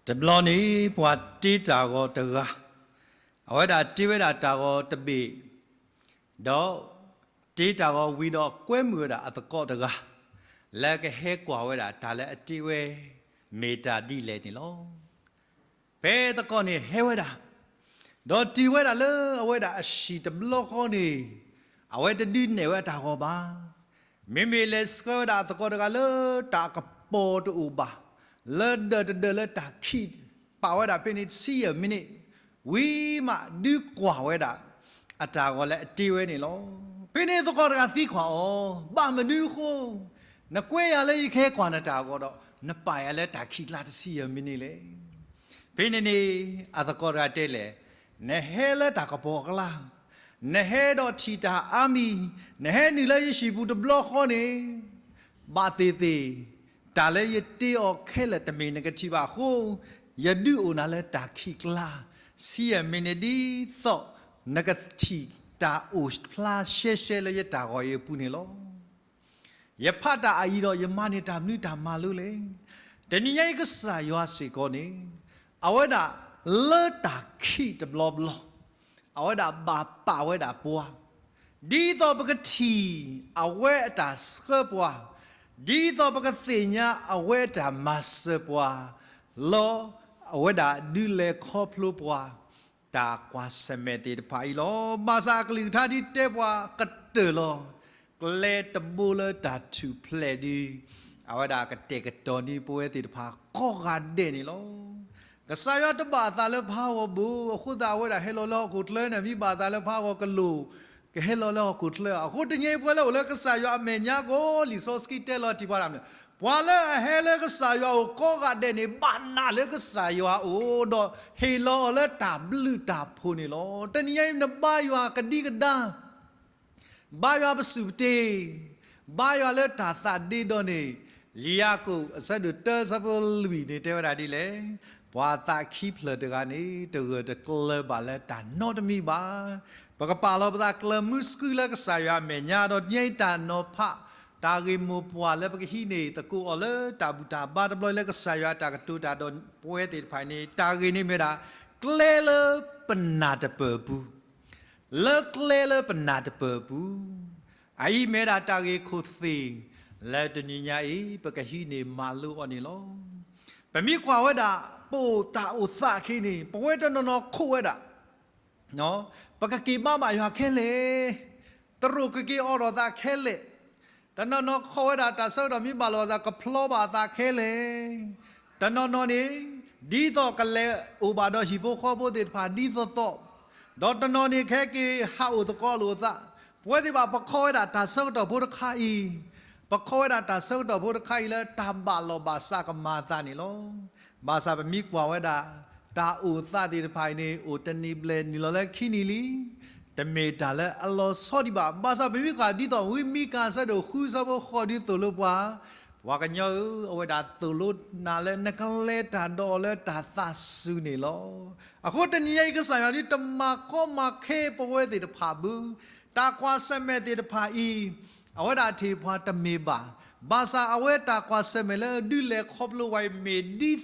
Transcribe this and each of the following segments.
တဘျီန့ၣ် ပှၤတ့တၢ်ဂီၤတဂၤ, အဝဲဒၣ်တ့ဝဲဒၣ်တၢ်ဂီၤတဘ့ၣ်, ဒီးတ့တၢ်ဂီၤဝံၤဒီး ကွဲမုာ်ဝဲဒၣ်အသကိးတဂၤ လၢကဟဲကွၢ်ဝဲဒၣ်တၢ်လၢအတ့ဝဲ မ့ၢ်တၢ်ဒ်လဲၣ်န့ၣ်လီၤ. ဖဲသကိးန့ၣ်ဟဲဝဲဒၣ်, ဒီးတုၤဝဲဒၣ်လၢအဝဲဒၣ်အဟံၣ်တဘျီဃီန့ၣ်, အဝဲတဒုးနဲၣ်ဝဲအတၢ်ဂီၤဘၣ်. မ့မ့ၢ်လဲၤဆှၢဝဲဒၣ်အသကိးတဂၤလၢတၢ်ကပီၤတအိၣ်ဘၣ်, လၢဒၢးတဒၢးလၢတၢ်ခံးပာ်ဝဲဒၣ်ဖဲန့ၣ် ဆံယဲၢ်မံးနံး, ဝံၤမးဒုးကွၢ်ဝဲဒၣ် အတၢ်ဂီၤလၢအတ့ဝဲန့ၣ်လီၤ. ဖဲန့ၣ်သကိးတဂၤသံကွၢ်အီၤ, ဘၣ်မနုၤအဃိ နကွဲယၤလၢယကဟဲကွၢ်နတၢ်ဂီၤဒီး နပာ်ယၤလၢတၢ်ခံးကျါတဆံယဲၢ်မံးနံးလဲၣ်. ဖဲန့ၣ်န့ၣ် အသကိးတဂၤတဲလဲၣ်, နဟဲလၢတၢ်ကပီၤအကျါ, နဟဲဒီးထံၣ်တၢ်အါမံၤ, နဟဲနုာ်လၢယဟံၣ်ပူၤတဘျီဃီန့ၣ်, ဘၣ်သ့ၣ်သ့ၣ် တၢ်လၢယတ့အီၤခဲလၢာ်တမ့ၢ်နကထံၣ်ဘၣ်အဃိ, ယဒုးအိၣ်နၤလၢတၢ်ခံးကျါ ဆံယဲၢ်မံးနံး ဒ်သိးနကထံၣ်တၢ်အိၣ်ဖျါရှဲရှဲလၢယတၢ်ဂီၤအံၤအပူၤန့ၣ်လီၤ. ယဖးတၢ်အအံၤဒီး ယမၤန့ၢ်တၢ်မနုၤတၢ်မၤလိလဲၣ်. တနံၤညါအံၤကစၢ်ယွၤစ့ၢ်ကီးန့ၣ်, အဝဲဒၣ်လၢတၢ်ခံးတဘျီဘျီ, အဝဲဒၣ်ဘၣ်ပာ်ဝဲဒၣ်ပှၤ, ဒ်သိးပကထံၣ်အဝဲအတၢ်ဆှၢပှၤ, ဒ်သိးပကသ့ၣ်ညါအဝဲအတၢ်မၤစၢၤပှၤ လီၤ. အဝဲဒၣ်ဒုးလဲၤခီဖျိပှၤ တၢ်ကွၢ်ဆၢၣ်မဲာ်သ့ၣ်တဖၣ်အံၤလီၤ. ဘၣ်ဆၣ်အကလုၢ်ကထါဒ်တဲပှၤကတၢၢ်လီၤ. ကျဲတဘိလၢတၢ်ထူၣ်ဖျဲးဒုး, အဝဲဒၣ်ကတဲာ်ကတီၤန့ၢ်ပဝဲသ့ၣ်တဖၣ်ကိးဂၤဒဲးန့ၣ်လီၤ. ကစၢ်ယွၤတဘၣ်အသးလၢဖးဂီၤဘၣ်, အဃိသတးအဝဲဒၣ်ဟဲလီၤလၢဟီၣ်ခိၣ်ချၢန့ၣ် မ့ၢ်ဘၣ်အသးလၢဖးဂီၤကလိၣ် ကဟဲလီၤလၢဟီၣ်ခိၣ်ချၢ. အဃိတနံၤအံၤပဝဲလၢအိၣ်လၢကစၢ်ယွၤအမဲာ်ညါကိး လံာ်စီဆှံတဲလီၤတံၢ်ပှၤဒၣ်မနုၤ, ပှၤလၢအဟဲလၢကစၢ်ယွၤအအိၣ်ကိးဂၤဒဲးန့ၣ် ဘၣ်နာ်လၢကစၢ်ယွၤအအိၣ်ဒီး ဟ့ၣ်လီၤအီၤလၢတၢ်ဘျုးတၢ်ဖှိၣ်န့ၣ်လီၤ. တနံၤညါအံၤ နဘါယွၤကဒံကဒါ ဘါယွၤပစူၢ်ပတ့ၢ်, ဘါယွၤလၢတၢ်သးဒ့ဒီန့ၣ်, လံာ်ယၤကိာ်အဆၢဒိၣ်တၢဆၢဖိလွံၢ်န့ၣ် တဲဝဲဒၣ်ဒ်လဲၣ်, ပှၤသးခံဖျၢၣ်တဂၤန့ၣ် တဂၢၢ်တကျၢၤဘၣ်လၢတၢ်နီတမံၤဘၣ်. ပကပာ်လီၤပသးကျၢၤမုၢ်ဆှုလၢကစၢ်ယွၤအမဲာ်ညါဒီး တနံၤညါအံၤတၢ်နီၤဖး တၢ်ဂ့ၢ်မိၢ်ပှၢ်လၢပကဟံးန့ၢ်သကိးအီၤလၢတၢ်ဘူၣ်တၢ်ဘါတဘျီလၢကစၢ်ယွၤအတၢ်ကတိၤတၢ်ဒီး ပဝဲသ့ၣ်တဖၣ်န့ၣ် တၢ်ဂ့ၢ်န့ၣ်မ့ၢ်ဒၣ် ကျဲလၢပနၢ်တပၢၢ်အပူၤ လၢကျဲလၢပနၢ်တပၢၢ်အပူၤ, အအံၤမ့ၢ်ဒၣ်တၢ်ဂ့ၢ်ခိၣ်သ့ၣ် လၢတနံၤညါအံၤ ပကဟံးန့ၢ်မၤလိအီၤန့ၣ်လီၤ. ပမ့ၢ်ကွၢ်ဝဲဒၣ် ပအိၣ်တၢ်အိၣ်သးခဲအံၤန့ၣ် ပဝဲတနီၤနီၤခိးဝဲဒၣ် ပကက့ၤဘါဘၣ်ယွၤခဲလၢာ်, တရူးကက့ၤအိးထီၣ်သးခဲလၢာ်, တနီၤနီၤခိးဝဲဒၣ်တၢ်ဆၢကတီၢ်မ့ၢ်ဘၣ်လိာ်သး ကဖျီဘၣ်အသးခဲလၢာ်, တနီၤနီၤန့ၣ် ဒ်သိးကလဲၤအိၣ်ဘၣ်ဒီးဟံၣ်ဖိဃီဖိသ့ၣ်တဖၣ်ဒ်သိးသိး, ဒီးတနီၤန့ၣ် ကဟဲက့ၤဟးအိၣ်သကိးလိာ်အသး, ပဝဲသ့ၣ်တဖၣ် ပခိးဝဲဒၣ်တၢ်ဆၢကတီၢ်ဖိတခါအံၤ, ပခိးဝဲဒၣ်တၢ်ဆၢကတီၢ်ဖိတခါအံၤလၢတၢ်ဘၣ်လိာ်ဘၣ်စးကမၤအသးန့ၣ်လီၤ. ဘၣ်ဆၣ်ပမ့ၢ်ကွၢ်ဝဲဒၣ် တၢ်အိၣ်သးသ့ၣ်တဖၣ်အံၤန့ၣ် အိၣ်တနံၤဘျဲၣ်နုာ်လီၤလၢခံနံၣ်လံ, တမ့ၢ်တၢ်လၢအလီၤဆီဒံးဘၣ်. ဘၣ်ဆၣ်ပမ့ၢ်ကွၢ်ဒ်သိး ဝံမံကၤအဆၢဒိၣ်ဃုဆၢဖိဃိးဒုးသိၣ်လိပှၤ, ပှၤကညီဧၢ, အဝဲဒၣ်သိၣ်လိနၤလၢနကလဲၤတၢ်ဒီးအီၤလၢတၢ်သးစူၤန့ၣ်လီၤ. အဃိတနံၤညါအံၤ ကစၢ်ယွၤဒ်တမၤကီမၤခဲပဝဲသ့ၣ်တဖၣ်ဘၣ်, တၢ်ကွၢ်ဆၢၣ်မဲာ်သ့ၣ်တဖၣ်အံၤ အဝဲဒၣ်တဟ့ၣ်ပှၤတမ့ၢ်ဘၣ်. ဘၣ်ဆၣ်အဝဲတၢ်ကွၢ်ဆၢၣ်မဲာ်လၢဒုးလဲၤခီဖျိဝဲအံၤ မ့ၢ်ဒ်သိး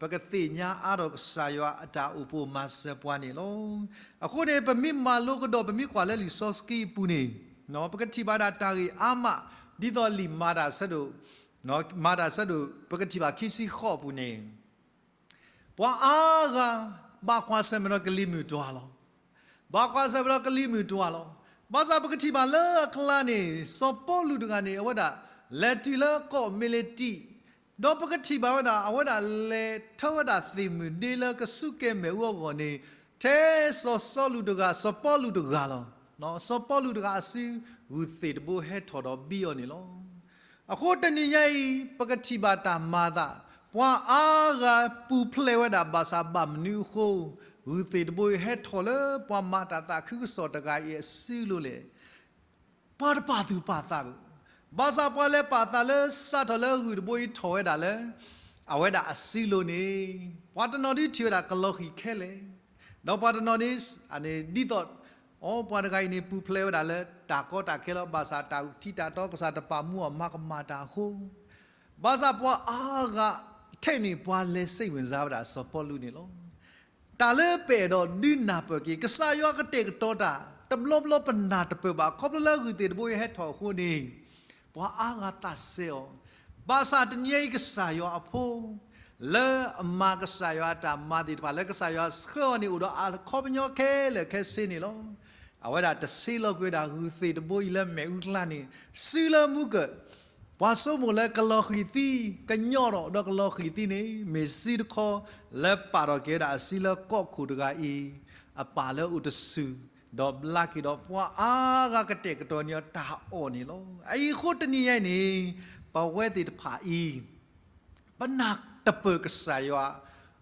ပကသ့ၣ်ညါအါထီၣ်ကစၢ်ယွၤအတၢ်အိၣ်ဖှိၣ်မၤစၢၤပှၤန့ၣ်လီၤ. အဃိန့ၣ် ပမ့ၢ်မၤလိကဒီး ပမ့ၢ်ကွၢ်လၢလံာ်စီဆှံအပူၤန့ၣ်, ပကထံၣ်ဘၣ်ဒၣ်တၢ်ဂ့ၢ်အါမး, ဒ်သိးလံာ်မၤတၢ်ဆၢဒိၣ်, မၤတၢ်ဆၢဒိၣ် ပကထံၣ်ဘၣ်ခံဆံဃိးအပူၤန့ၣ် ပှၤအါဂၤ ဘၣ်ကွၢ်ဆၢၣ်မဲာ်ဒီးကလံၤမုၢ်တွၤလီၤ. ဘၣ်ကွၢ်ဆၢၣ်မဲာ်ဒီးကလံၤမုၢ်တွၤလီၤ. ဘၣ်ဆၣ်ပကထံၣ်ဘၣ်လၢအကျါန့ၣ် စီၤပီလူးတဂၤန့ၣ် အဝဲဒၣ်လဲၤတုၤလၢကီၢ်မ့ၢ်လ့းတံး, ဒီးပကထံၣ်ဘၣ်ဝဲဒၣ် အဝဲဒၣ်လဲၤထၢဝဲဒၣ်သ့ၣ်မုၢ်ဒ့လၢကစူၢ်က့ၤမဲာ်အူအဂီၢ်န့ၣ်, ထဲစီၤစီလူးတဂၤ စီၤပီလူးတဂၤလီၤ. စီၤပီလူးတဂၤအစု ဂုၢ်သ့ၣ်တဘိဟဲထီၣ်ဒီးဘံအီၤန့ၣ်လီၤ. အဃိတနံၤညါအံၤ ပကထံၣ်ဘၣ်တၢ်မၤအသး, ပှၤအါဂၤပူၤဖျဲးဝဲဒၣ်ဘၣ်ဆၣ်ဘၣ်မနုၤအဃိ, ဂုၢ်သ့ၣ်တဘိအံၤဟဲထီၣ်လၢပှၤမၤတၢ်သးခုကစီၣ်တဂၤအံၤအစုလိၤလဲၣ်. ပှၤတပာ်သူၣ်ပာ်သးဘၣ်. ဘၣ်ဆၣ်ပှၤလဲၤပာ်သးလၢစးထီၣ်လၢဂုၢ်တဘိအံၤထီၣ်ဝဲဒၣ်လၢ အဝဲဒၣ်အစုလိၤန့ၣ်, ပှၤတနီၤဒုးထံၣ်ဝဲဒၣ်ကလီၤဃံၤခဲလၢာ်, ဒီးပှၤတနီၤန့ၣ် ဒ်သိး အိ ပှၤတဂၤအံၤန့ၣ် ပူၤဖျဲးဝဲဒၣ်လၢတၢ်ကီတၢ်ခဲလီၤ. ဘၣ်ဆၣ်တၢ်ထံတၢ်တီကစၢ်တပာ်မူအီၤမၤကမၣ်တၢ်အဃိ, ဘၣ်ဆၣ်ပှၤအါဂၤ ထဲန့ၣ်ပှၤလဲၤစိတ်ဝင်စားဝဲဒၣ်စီၤပီလူးန့ၣ်လီၤ. တၢ်လၢပအဲၣ်ဒိးဒုးနၢ်ပၢၢ်က့ၤ ကစၢ်ယွၤကတဲာ်ကတီၤတၢ် တဘျီဘျီပနၢ်တပၢၢ်ဘၣ် ခီဖျိလၢဂုၢ်သ့ၣ်တဘိအံၤဟဲထီၣ်အဃိန့ၣ် ပှၤအါဂၤသးစဲအီၤ, ဘၣ်ဆၣ်တနံၤအံၤကစၢ်ယွၤအဖိ လၢအမၤကစၢ်ယွၤအတၢ်မၤသ့ၣ်တဖၣ် လၢကစၢ်ယွၤဆှၢအီၤန့ၣ် အိၣ်ဒီးအခီပညီခဲလၢာ်ခဲဆ့န့ၣ်လီၤ. အဝဲဒၣ်တဆ့လီၤကွံာ်ဝဲဒၣ်ဂုၢ်သ့ၣ်တဘိအံၤလၢမ့ၣ်အူကျါန့ၣ် စုလၢမူကၢၢ် ပှၤဆိကမိၣ်လၢကလီၤဃံၤသံ ကညီထီၣ်ဒီးကလီၤဃံၤသံန့ၣ် မ့ၢ်စုတခီ လၢပာ်ထီၣ်က့ၤဝဲဒၣ်အစုလၢကီၢ်ခိၣ်တဂၤအံၤ အပၢ်လၢအိၣ်တဆူၣ် ဒီးဘျါက့ၤဒီးပှၤအါဂၤကတဲာ်ကတီၤန့ၢ်အီၤတၢ်အီၣ်န့ၣ်လီၤ. အအံၤအဃိတနံၤညါအံၤန့ၣ် ပဝဲသ့ၣ်တဖၣ်အံၤ ပနၢ်တပၢၢ်ကစၢ်ယွၤ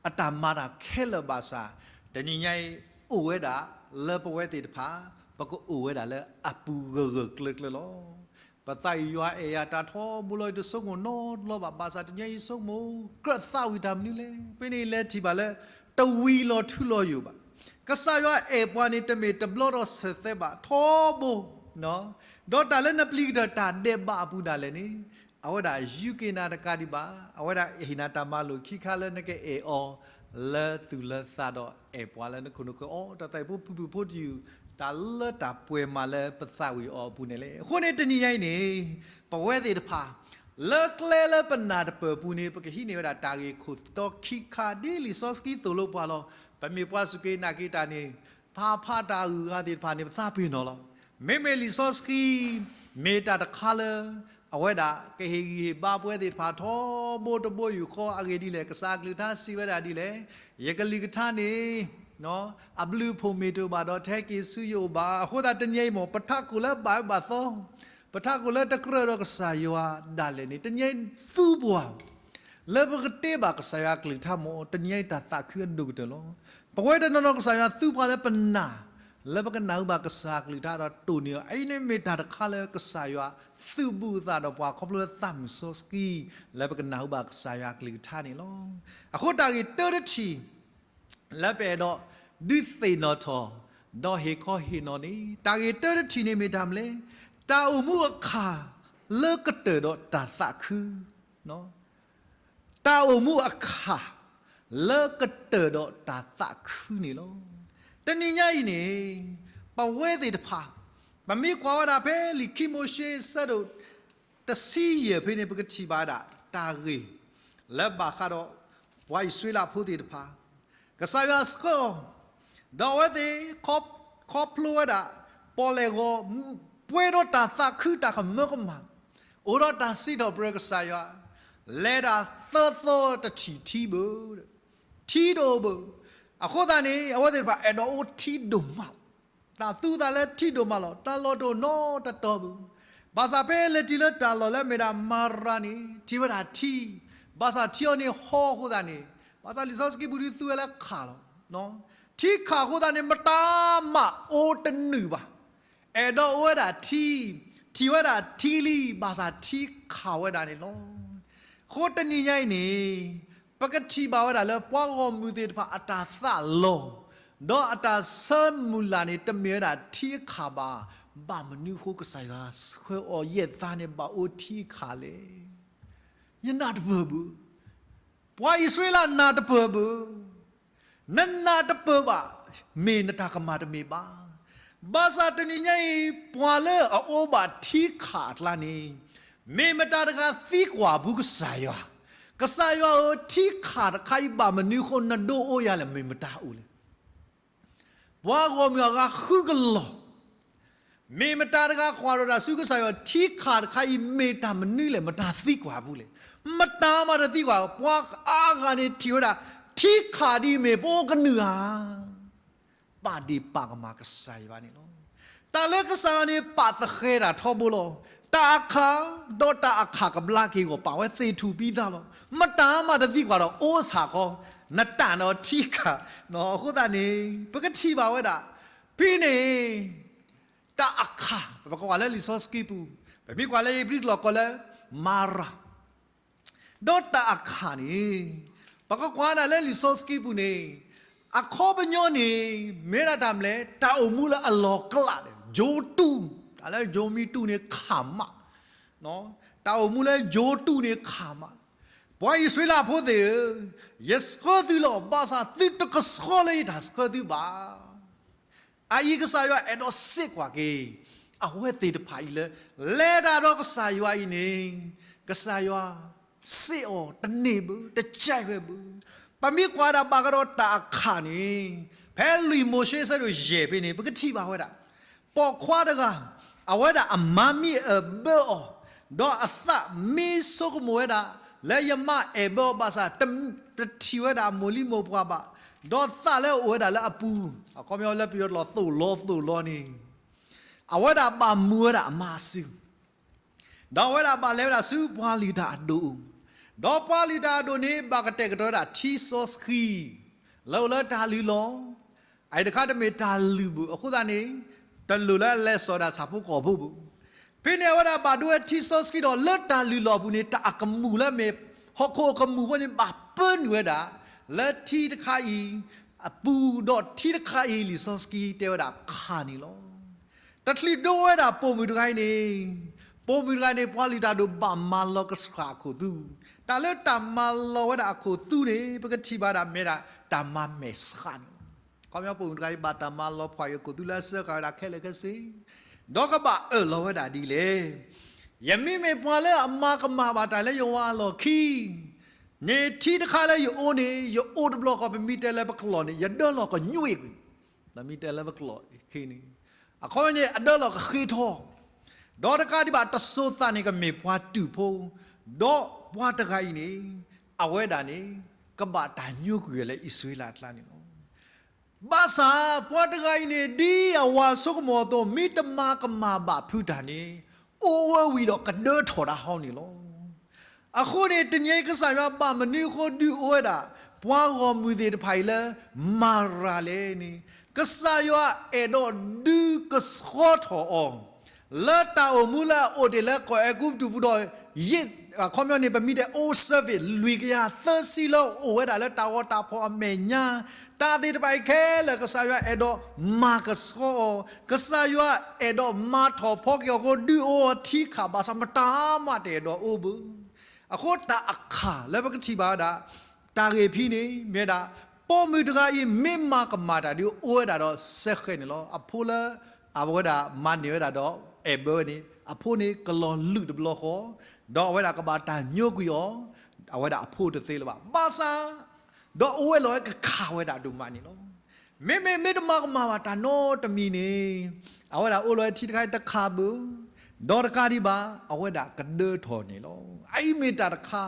အတၢ်မၤတၢ်ခဲလၢာ်ဘၣ်ဆၣ် တနံၤညါအံၤ အိၣ်ဝဲဒၣ်လၢပဝဲသ့ၣ်တဖၣ် ပကအိၣ်ဝဲဒၣ်လၢအပူၤဂၢၢ်ဂၢၢ်ကျၢၤကျၢၤလီၤ. ပသးအံၤယွၤအဲၣ်ယၤတၢ်ထီဘိလီၤ ယတဆိကမိၣ်နီတဘျီဘၣ် ဘၣ်ဆၣ်တနံၤညါအံၤဆိကမိၣ် ကြၢးသးဝံၣ်တၢ်မနုၤလဲၣ် ဖဲန့ၣ်လဲၤထံၣ်ဘၣ်လၢ တဝံၤလီၤထူလီၤယိာ်ဘၣ်. ကစၢ်ယွၤအဲၣ်ပှၤန့ၣ် တမ့ၢ်တဘျီဒီးဆၢၣ်သဲဘၣ် ထီဘိ ဒီးတၢ်လၢနပျံၤကတၢၢ်တၢ်ဒဲးဘးအပူၤဒၣ်လဲာ်န့ၣ် အဝဲဒၣ်ယူးက့ၤနၤတကးဒံးဘၣ် အဝဲဒၣ်ဟ့ၣ်နၤတၢ်မၤလိာ်ခံခါလၢနကအဲၣ်အီၤ လၢသူၣ်လၢသးဒီးအဲၣ်ပှၤလၢနခိၣ်နဃၢၤအီၤ တၢ်သးဖိဖုၣ်ဖုၣ်ဖိတယုၢ် တၢ်လၢတၢ်ပှဲၤမးလၢပသးဝံၣ်အီၤအပူၤန့ၣ်လဲၣ်. အဃိန့ၣ်တနံၤညါအံၤန့ၣ် ပဝဲသ့ၣ်တဖၣ် လၢကျဲလၢပနၢ်တပၢၢ်အပူၤန့ၣ် ပကဟံးန့ၢ်ဝဲဒၣ်တၢ်ဂ့ၢ်ခိၣ်တီခံခါ ဒ်လံာ်စီဆှံသိၣ်လိပှၤလီၤ. ပမ့ၢ်ပှၤစူၢ်က့ၤနာ်က့ၤတၢ်န့ၣ် ဖးဖးတၢ်ဂုၤအဂၤသ့ၣ်တဖၣ်န့ၣ် ပသးပ့ၤနီၣ်လီၤ. မ့မ့ၢ်လံာ်စီဆှံ မ့ၢ်တၢ်တခါလၢ အဝဲဒၣ်ကဟ့ၣ်ဂံၢ်ဟ့ၣ်ဘါပဝဲသ့ၣ်တဖၣ်ထီဘိတဘိယူၢ်ဃီအဂ့ၢ်ဒ်လဲၣ် ကစၢ်အကလုၢ်ကထါစံးဝဲဒၣ်ဒ်လဲၣ်, ယကလုၢ်ကထါန့ၣ် အဘျုးအဖှိၣ်မ့ၢ်တအိၣ်ဘၣ်ဒီး တဟဲက့ၤဆူယအိၣ်ဘၣ်. အဃိသတးတနံၤအံၤမ့ၢ် ပထးခိၣ်လၢဘၣ်အၢဘၣ်သီ, ပထးခိၣ်လၢတကြၢးဒီးကစၢ်ယွၤဒၣ်လဲာ်န့ၣ် တနံၤအံၤသူပှၤ လၢပကတ့ဘၣ်ကစၢ်ယွၤအကလုၢ်ကထါမ့ၢ် တနံၤအံၤတၢ်သးခုအဒိၣ်ကတၢၢ်လီၤ. ပဝဲတနီၤနီၤကစၢ်ယွၤသူပှၤလၢပနာ် လၢပကနၢ်ဟူဘၣ်ကစၢ်အကလုၢ်ကထါဒီးတိၢ်န့ၢ်အီၤ အအံၤန့ၣ်မ့ၢ်တၢ်တခါလၢကစၢ်ယွၤသူၣ်ဘူၣ်သးဒီးပှၤခီဖျိလၢသးမုၢ်စီဆှံ လၢပကနၢ်ဟူဘၣ်ကစၢ်ယွၤအကလုၢ်ကထါန့ၣ်လီၤ. အဃိတၢ်ဂ့ၢ်တၢတထံၣ် လၢပအဲၣ်ဒိးဒုးသ့ၣ်နီၣ်ထီၣ် ဒီးဟ့ၣ်ခီဟ့ၣ်နီၤန့ၣ် တၢ်ဂ့ၢ်တၢတထံၣ်န့ၣ်မ့ၢ်တၢ်မနုၤလဲၣ်, တၢ်အိၣ်မူအခၣ်လၢကတၢၢ်ဒီးတၢ်သးခု တၢ်အိၣ်မူအခၣ် လၢကတၢၢ်ဒီးတၢ်သးခုန့ၣ်လီၤ. တနံၤညါအံၤန့ၣ် ပဝဲသ့ၣ်တဖၣ် ပမ့ၢ်ကွၢ်ဝဲဒၣ်ဖဲလံာ်ခံမိၤၡ့ဆၢဒိၣ်တဆံယဲၢ်ဖဲန့ၣ် ပကထံၣ်ဘၣ်ဝဲဒၣ် တၢ်ဂ့ၢ် လၢဘၣ်ဃးဒီး ပှၤအံၣ်စရ့လးဖိသ့ၣ်တဖၣ် ကစၢ်ယွၤဆှၢအီၤ ဒီးအဝဲသ့ၣ် ခီဖျိဝဲဒၣ် ပီၣ်လဲၣ်ဂီၤ ပှဲၤဒီးတၢ်သးခုတၢ်ကမၢကမၣ် အိၣ်ဒီးတၢ်စံးထီၣ်ပတြၢၤကစၢ်ယွၤ လဲၤဒၣ်သၢသီတထံၣ်ထံဘၣ်, ထံတအိၣ်ဘၣ်. အဃိသတးန့ၣ် အဝဲသ့ၣ်တဖၣ်အဲၣ်ဒိးအိၣ်ထံဒိၣ်မးလီၤ. တၢ်သူသးလၢထံဒိၣ်မးလီၤ. တၢ်လီၢ်တအိၣ်နီတတီၤဘၣ်. ဘၣ်ဆၣ်ဖဲလဲၤတုၤလၢတၢ်လီၢ်လၢမ့ၢ်ဒၣ်မၤရၤန့ၣ် ထံၣ်ဝဲဒၣ်ထံ, ဘၣ်ဆၣ်ထံအီၤန့ၣ်ဟီအဃိသတးန့ၣ် ဘၣ်ဆၣ်လံာ်စီဆှံပူၤဒုးသူဝဲလၢခၣ်လီၤ. ထံခၣ်အဃိသတးန့ၣ် မတၤမးအိၣ်တနုာ်ဘၣ်. အဲၣ်ဒိးအိၣ်ဝဲဒၣ်ထံ, ထံၣ်ဝဲဒၣ်ထံလံ ဘၣ်ဆၣ်ထံခၣ်ဝဲဒၣ်န့ၣ်လီၤ. အဃိတနံၤညါအံၤန့ၣ် ပကထံၣ်ဘၣ်ဝဲဒၣ်လၢပှၤဂီၢ်မုၢ်သ့ၣ်တဖၣ်အတၢ်သးလီၤ, ဒီးအတၢ်ဆၢမုၢ်လၢ်န့ၣ် တမ့ၢ်ဝဲဒၣ်ထံအခၣ်ဘၣ်. ဘၣ်မနုၤအဃိကစၢ်ယွၤဆှၢအီၤယဲၢ်သးန့ၣ် ဘၣ်အိၣ်ထံအခၣ်လဲၣ်. ယနၢ်တပၢၢ်ဘၣ်. ပှၤအံၣ်စရ့လးနၢ်တပၢၢ်ဘၣ်. နနၢ်တပၢၢ်ဘၣ် မ့ၢ်နတၢ်ကမၣ်တမ့ၢ်ဘၣ်. ဘၣ်ဆၣ်တနံၤညါအံၤ ပှၤလၢအအိၣ်ဘၣ်ထံခၣ်အကျါန့ၣ် မ့ၢ်မတၤတဂၤသံကွၢ်ဘူးကစၢ်ယွၤ, ကစၢ်ယွၤဧၢ, ထံခၣ်တခါအံၤဘၣ်မနုၤအဃိနဒိအိၣ်ယၤလဲၣ် မ့ၢ်မတၤအိၣ်လဲၣ်. ပှၤဂီၢ်မုၢ်အဂၤဃုကလီၤ မ့ၢ်မတၤတဂၤကွၢ်ဒီးတၢ်ဆူကစၢ်ယွၤ ထံခၣ်တခါအံၤမ့ၢ်တၢ်မနုၤလဲၣ်, မတၤသံကွၢ်ဘူးလဲၣ်. မတၤမးတသံကွၢ်, ပှၤအါဂၤန့ၣ်ထံၣ်ဝဲဒၣ် ထံခၣ်ဒ်အံၤမ့ၢ်ပအိၣ်ကနုာ်ဧါ. ပာ်ဒ့ၣ်ပာ်ကမၣ်ကစၢ်ယွၤန့ၣ်လီၤ. တၢ်လၢကစၢ်ယွၤန့ၣ် ပာ်သဃဲၤတၢ်ထီဘိလီၤ. တၢ်အခၣ် ဒီးတၢ်အခၣ်ကဘျါက့ၤအဂီၢ် ပာ်ဝဲသ့ၣ်ထူၣ်ပံသးလီၤ. မတၤမးတသံကွၢ်ဒီးအိၣ်ဆၣ်ခီ, နတၢ်နီၣ်ထံခၣ်, အဃိသတးန့ၣ် ပကထံၣ်ဘၣ်ဝဲဒၣ် ဖဲန့ၣ် တၢ်အခၣ် ပကွၢ်လၢလံာ်စီဆှံပူၤ ပမ့ၢ်ကွၢ်လၢဧ့ၤဘြံၤကျိာ်ကိးလၢ မၤရၤ ဒီးတၢ်အခၣ်န့ၣ် ပကကွၢ်ဒၣ်လၢလံာ်စီဆှံပူၤန့ၣ် အခီပညီန့ၣ် မ့ၢ်ဒၣ်တၢ်မနုၤလဲၣ်, တၢ်အိၣ်မူလၢအလီၢ်ကျးဒီး ယိၤတူၢ်, တၢ်လၢယိၤမံတူၢ်န့ၣ်ခၣ်မး, တၢ်အိၣ်မူလၢယိၤတူၢ်န့ၣ်ခၣ်မး. ပှၤအံၣ်စရ့လးဖိသ့ၣ်ဧၢ, ယဆှၢသုလီၤ, ဘၣ်ဆၣ်သုတကဆှီလၢယတၢ်ဆှၢသုဘၣ်. အအံၤကစၢ်ယွၤအဲၣ်ဒိးစ့ၢ်ကီးက့ၤ အဝဲသ့ၣ်တဖၣ်အံၤလၢ လဲၤတၢ်ဒီးကစၢ်ယွၤအံၤန့ၣ်, ကစၢ်ယွၤ စ့ၢ်အီၤတန့ၢ်ဘၣ်, တကဲဝဲဘၣ်. ပမ့ၢ်ကွၢ်ဒၣ်ဘၣ်ကဒီးတၢ်အခၣ်န့ၣ်, ဖဲလွံၢ်မိၤၡ့ဆၢဒိၣ်ယဲၢ်ဖဲန့ၣ် ပကထံၣ်ဘၣ်ဝဲဒၣ် ပိာ်ခွါတဂၤ, အဝဲဒၣ်အမါမ့ၢ်အၢၣ်ဘၢအီၤ, ဒီးအသးမ့ၢ်ဆိကမိၣ်ဝဲဒၣ်, လၢယမါအဲၣ်ဘၢအီၤဘၣ်ဆၣ်, တထံၣ်ဝဲဒၣ်အမိၢ်လံမိၢ်ပှၢ်ဘၣ်, ဒီးသးလၢအအိၣ်ဝဲဒၣ်လၢအပူၤ, အခီပညီလၢပယီၤတလီၤသိၣ်လီၤသိၣ်လီၤန့ၣ်, အဝဲဒၣ်ဘၣ်မူဝဲဒၣ်အမါစု ဒီးအဝဲဒၣ်ဘၣ်လဲၤဝဲဒၣ်ဆူပှၤလုၢ်တၢ်အဒိၣ်, ဒီးပှၤလုၢ်တၢ်အဒိၣ်န့ၣ် ဘၣ်ကတဲာ်ကတီၤဝဲဒၣ်ထံစီဆှံ လၢအိၣ်လၢတၢ်လုၢ်လီၤ, အအံၤတခါတမ့ၢ်တၢ်လုၢ်ဘၣ်, အဃိသတးန့ၣ် တလိၣ်လၢအလဲၤစိာ်ဒၣ်ဆၣ်ဖိကီၢ်ဖိဘၣ်. ဖဲန့ၣ်အဝဲဒၣ်ဘၣ်ဒိဝဲထံစီဆှံဒီး လၢတၢ်လုၢ်လီၤအပူၤန့ၣ် တၢ်အကမူၣ်လၢမ့ၢ် ဟီၣ်ခိၣ်အကမူၣ်ဖိန့ၣ် ဘၣ်ပၢနုာ်ဝဲဒၣ် လၢထံတခါအံၤအပူၤ, ဒီးထံတခါအံၤလံာ်စီဆှံတဲဝဲဒၣ်ခါန့ၣ်လီၤ. တချုးဒိဝဲဒၣ်ပိာ်မုၣ်တဂၤအံၤန့ၣ်, ပိာ်မုၣ်တဂၤန့ၣ် ပှၤလုၢ်တၢ်ဒိၣ်ဘၣ်မၤလီၤကဆှၣ်အခိၣ်သူ, တၢ်လၢတၢ်မၤလီၤဝဲဒၣ်အခိၣ်သူန့ၣ် ပကထံၣ်ဘၣ်ဒၣ်မ့ၢ်ဒၣ်တၢ်မၤမဲာ်ဆှးန့ၣ်လီၤ. အခီပညီပိာ်မုၣ်တဂၤအံၤဘၣ်တၢ်မၤလီၤဖှၣ်အံၤအခိၣ်သူလၢအစၢဃာ်ဝဲဒၣ်ခဲလၢာ်ခဲဆ့, ဒီးကဘၣ်အၢၣ်လီၤဝဲဒၣ်ဒ်လဲၣ်. ယမ့မ့ၢ်ပှၤလၢအမၤကမၣ်ဘၣ်တၢ်လၢယဝၤအလီၢ်ခံ န့ၣ်ထံတခါလၢယအိၣ်န့ၣ် ယအိၣ်တဘျီဃီ ပမ့ၢ်တဲလၢပကျိာ်န့ၣ် ယဒၢလီၤကညွံကွံာ်, ပမ့ၢ်တဲလၢပကျိာ်ခံန့ၣ်, အခီပညီန့ၣ် အဒၢလီၤကဃ့ထီ, ဒီးတကးဒံးဘၣ်တစိၤသးန့ၣ်ကမ့ၢ်ပှၤတူာ်ဖိ, ဒီးပှၤတဂၤအံၤန့ၣ် အဝဲဒၣ်န့ၣ် ကဘၣ်တၢ်ညိကွံာ်ဝဲလၢအံၣ်စရ့လးအကျါန့ၣ်လီၤ. ဘၣ်ဆၣ်ပှၤတဂၤအံၤန့ၣ် ဒ်အဝၤဆိကမိၣ်အသိး မ့ၢ်တမၤကမၣ်ဘၣ်ဖုးတၢ်န့ၣ် အိၣ်ဝဲဝံၤဒီးကဒၢထီၣ်ဒၣ်ဟီန့ၣ်လီၤ. အဃိန့ၣ် တနံၤအံၤကစၢ်ယွၤဘၣ်မနုၤအဃိဒုးအိၣ်ဝဲဒၣ် ပှၤဂီၢ်မုၢ်သ့ၣ်တဖၣ်အံၤလၢ မၤရၤလဲၣ်န့ၣ်, ကစၢ်ယွၤအဲၣ်ဒိးဒုးကဆှီထီၣ်အီၤ လၢတၢ်အိၣ်မူလၢအအိၣ်တ့ၢ်လၢကီၢ်အဲၤကူပတူးပူၤဒီး ယ့ၣ်, အခီပညီန့ၣ် ပမ့ၢ်တဲ old servant လွံၢ်ကယၤသၢဆံလၢအိၣ်ဝဲဒၣ်လၢတၢ်ဂီၤတၢ်ဖီၣ်အမဲာ်ညါ, တၢ်သ့ၣ်တဖၣ်အံၤခဲလၢာ် ကစၢ်ယွၤအဲၣ်ဒိးမၤကဆှီအီၤ, ကစၢ်ယွၤအဲၣ်ဒိးမၤထီၣ်ဖီက့ၤအီၤအဃိ ဒုးအိၣ်အီၤထံခး ဘၣ်ဆၣ်မတၤမးတအဲၣ်ဒိးအိၣ်ဘၣ်. အဃိတၢ်အခၣ်လၢပကထံၣ်ဘၣ်ဝဲဒၣ် တၢ်ဂ့ၢ်ဖဲန့ၣ် မ့ၢ်ဝဲဒၣ် ပိာ်မုၣ်တဂၤအံၤ မ့ၢ်မၤကမၣ်တၢ်ဒုးအိၣ်ဝဲဒၣ်ဒီးစဲဃဲၤန့ၣ်လီၤ. အဖိလၢအဝဲဒၣ်မၤန့ၢ်ဝဲဒၣ်ဒီး အဲၣ်ဘၢဝဲန့ၣ် အဖိန့ၣ်ကလီၤလုၢ်တဘျီဃီ, ဒီးအဝဲဒၣ်ကဘၣ်တၢ်ညိကွံာ်အီၤ, အဝဲဒၣ်အဖိတသ့လၢၤဘၣ်. ဘၣ်ဆၣ် ဒီးအိၣ်ဝဲလီၤဝဲကခးဝဲဒၣ်ဒိၣ်မးန့ၣ်လီၤ. မ့မ့ၢ်မ့ၢ်တမၤကမၣ်ဘၣ်တၢ်နီတမံၤန့ၣ် အဝဲဒၣ်အိၣ်လီၤဝဲထံတခါအံၤတခးဘၣ်, ဒီးတကးဒံးဘၣ် အဝဲဒၣ်ကဒၢထီၣ်န့ၣ်လီၤ. အအံၤမ့ၢ်တၢ်တခါ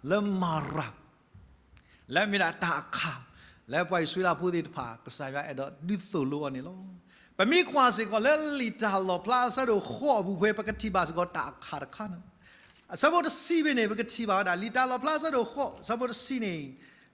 လၢမၤရၤ လၢမ့ၢ်ဒၣ်တၢ်အခၣ် လၢပှၤအံၣ်စရ့လးဖိသ့ၣ်တဖၣ် ကစၢ်ယွၤအဲၣ်ဒိးဒုးသိၣ်လိအီၤန့ၣ်လီၤ. ပမ့ၢ်ကွၢ်စ့ၢ်ကီးလၢလံာ်တၢ်လီၣ်ဖျါအဆၢဒိၣ်ဃိးအပူၤဖဲ ပကထံၣ်ဘၣ်စ့ၢ်ကီးတၢ်အခၣ်တခါန့ၣ်, အဆၢဖိတဆံဖဲန့ၣ် ပကထံၣ်ဘၣ်ဝဲဒၣ် လံာ်တၢ်လီၣ်ဖျါအဆၢဒိၣ်ဃိး အဆၢဖိတဆံန့ၣ်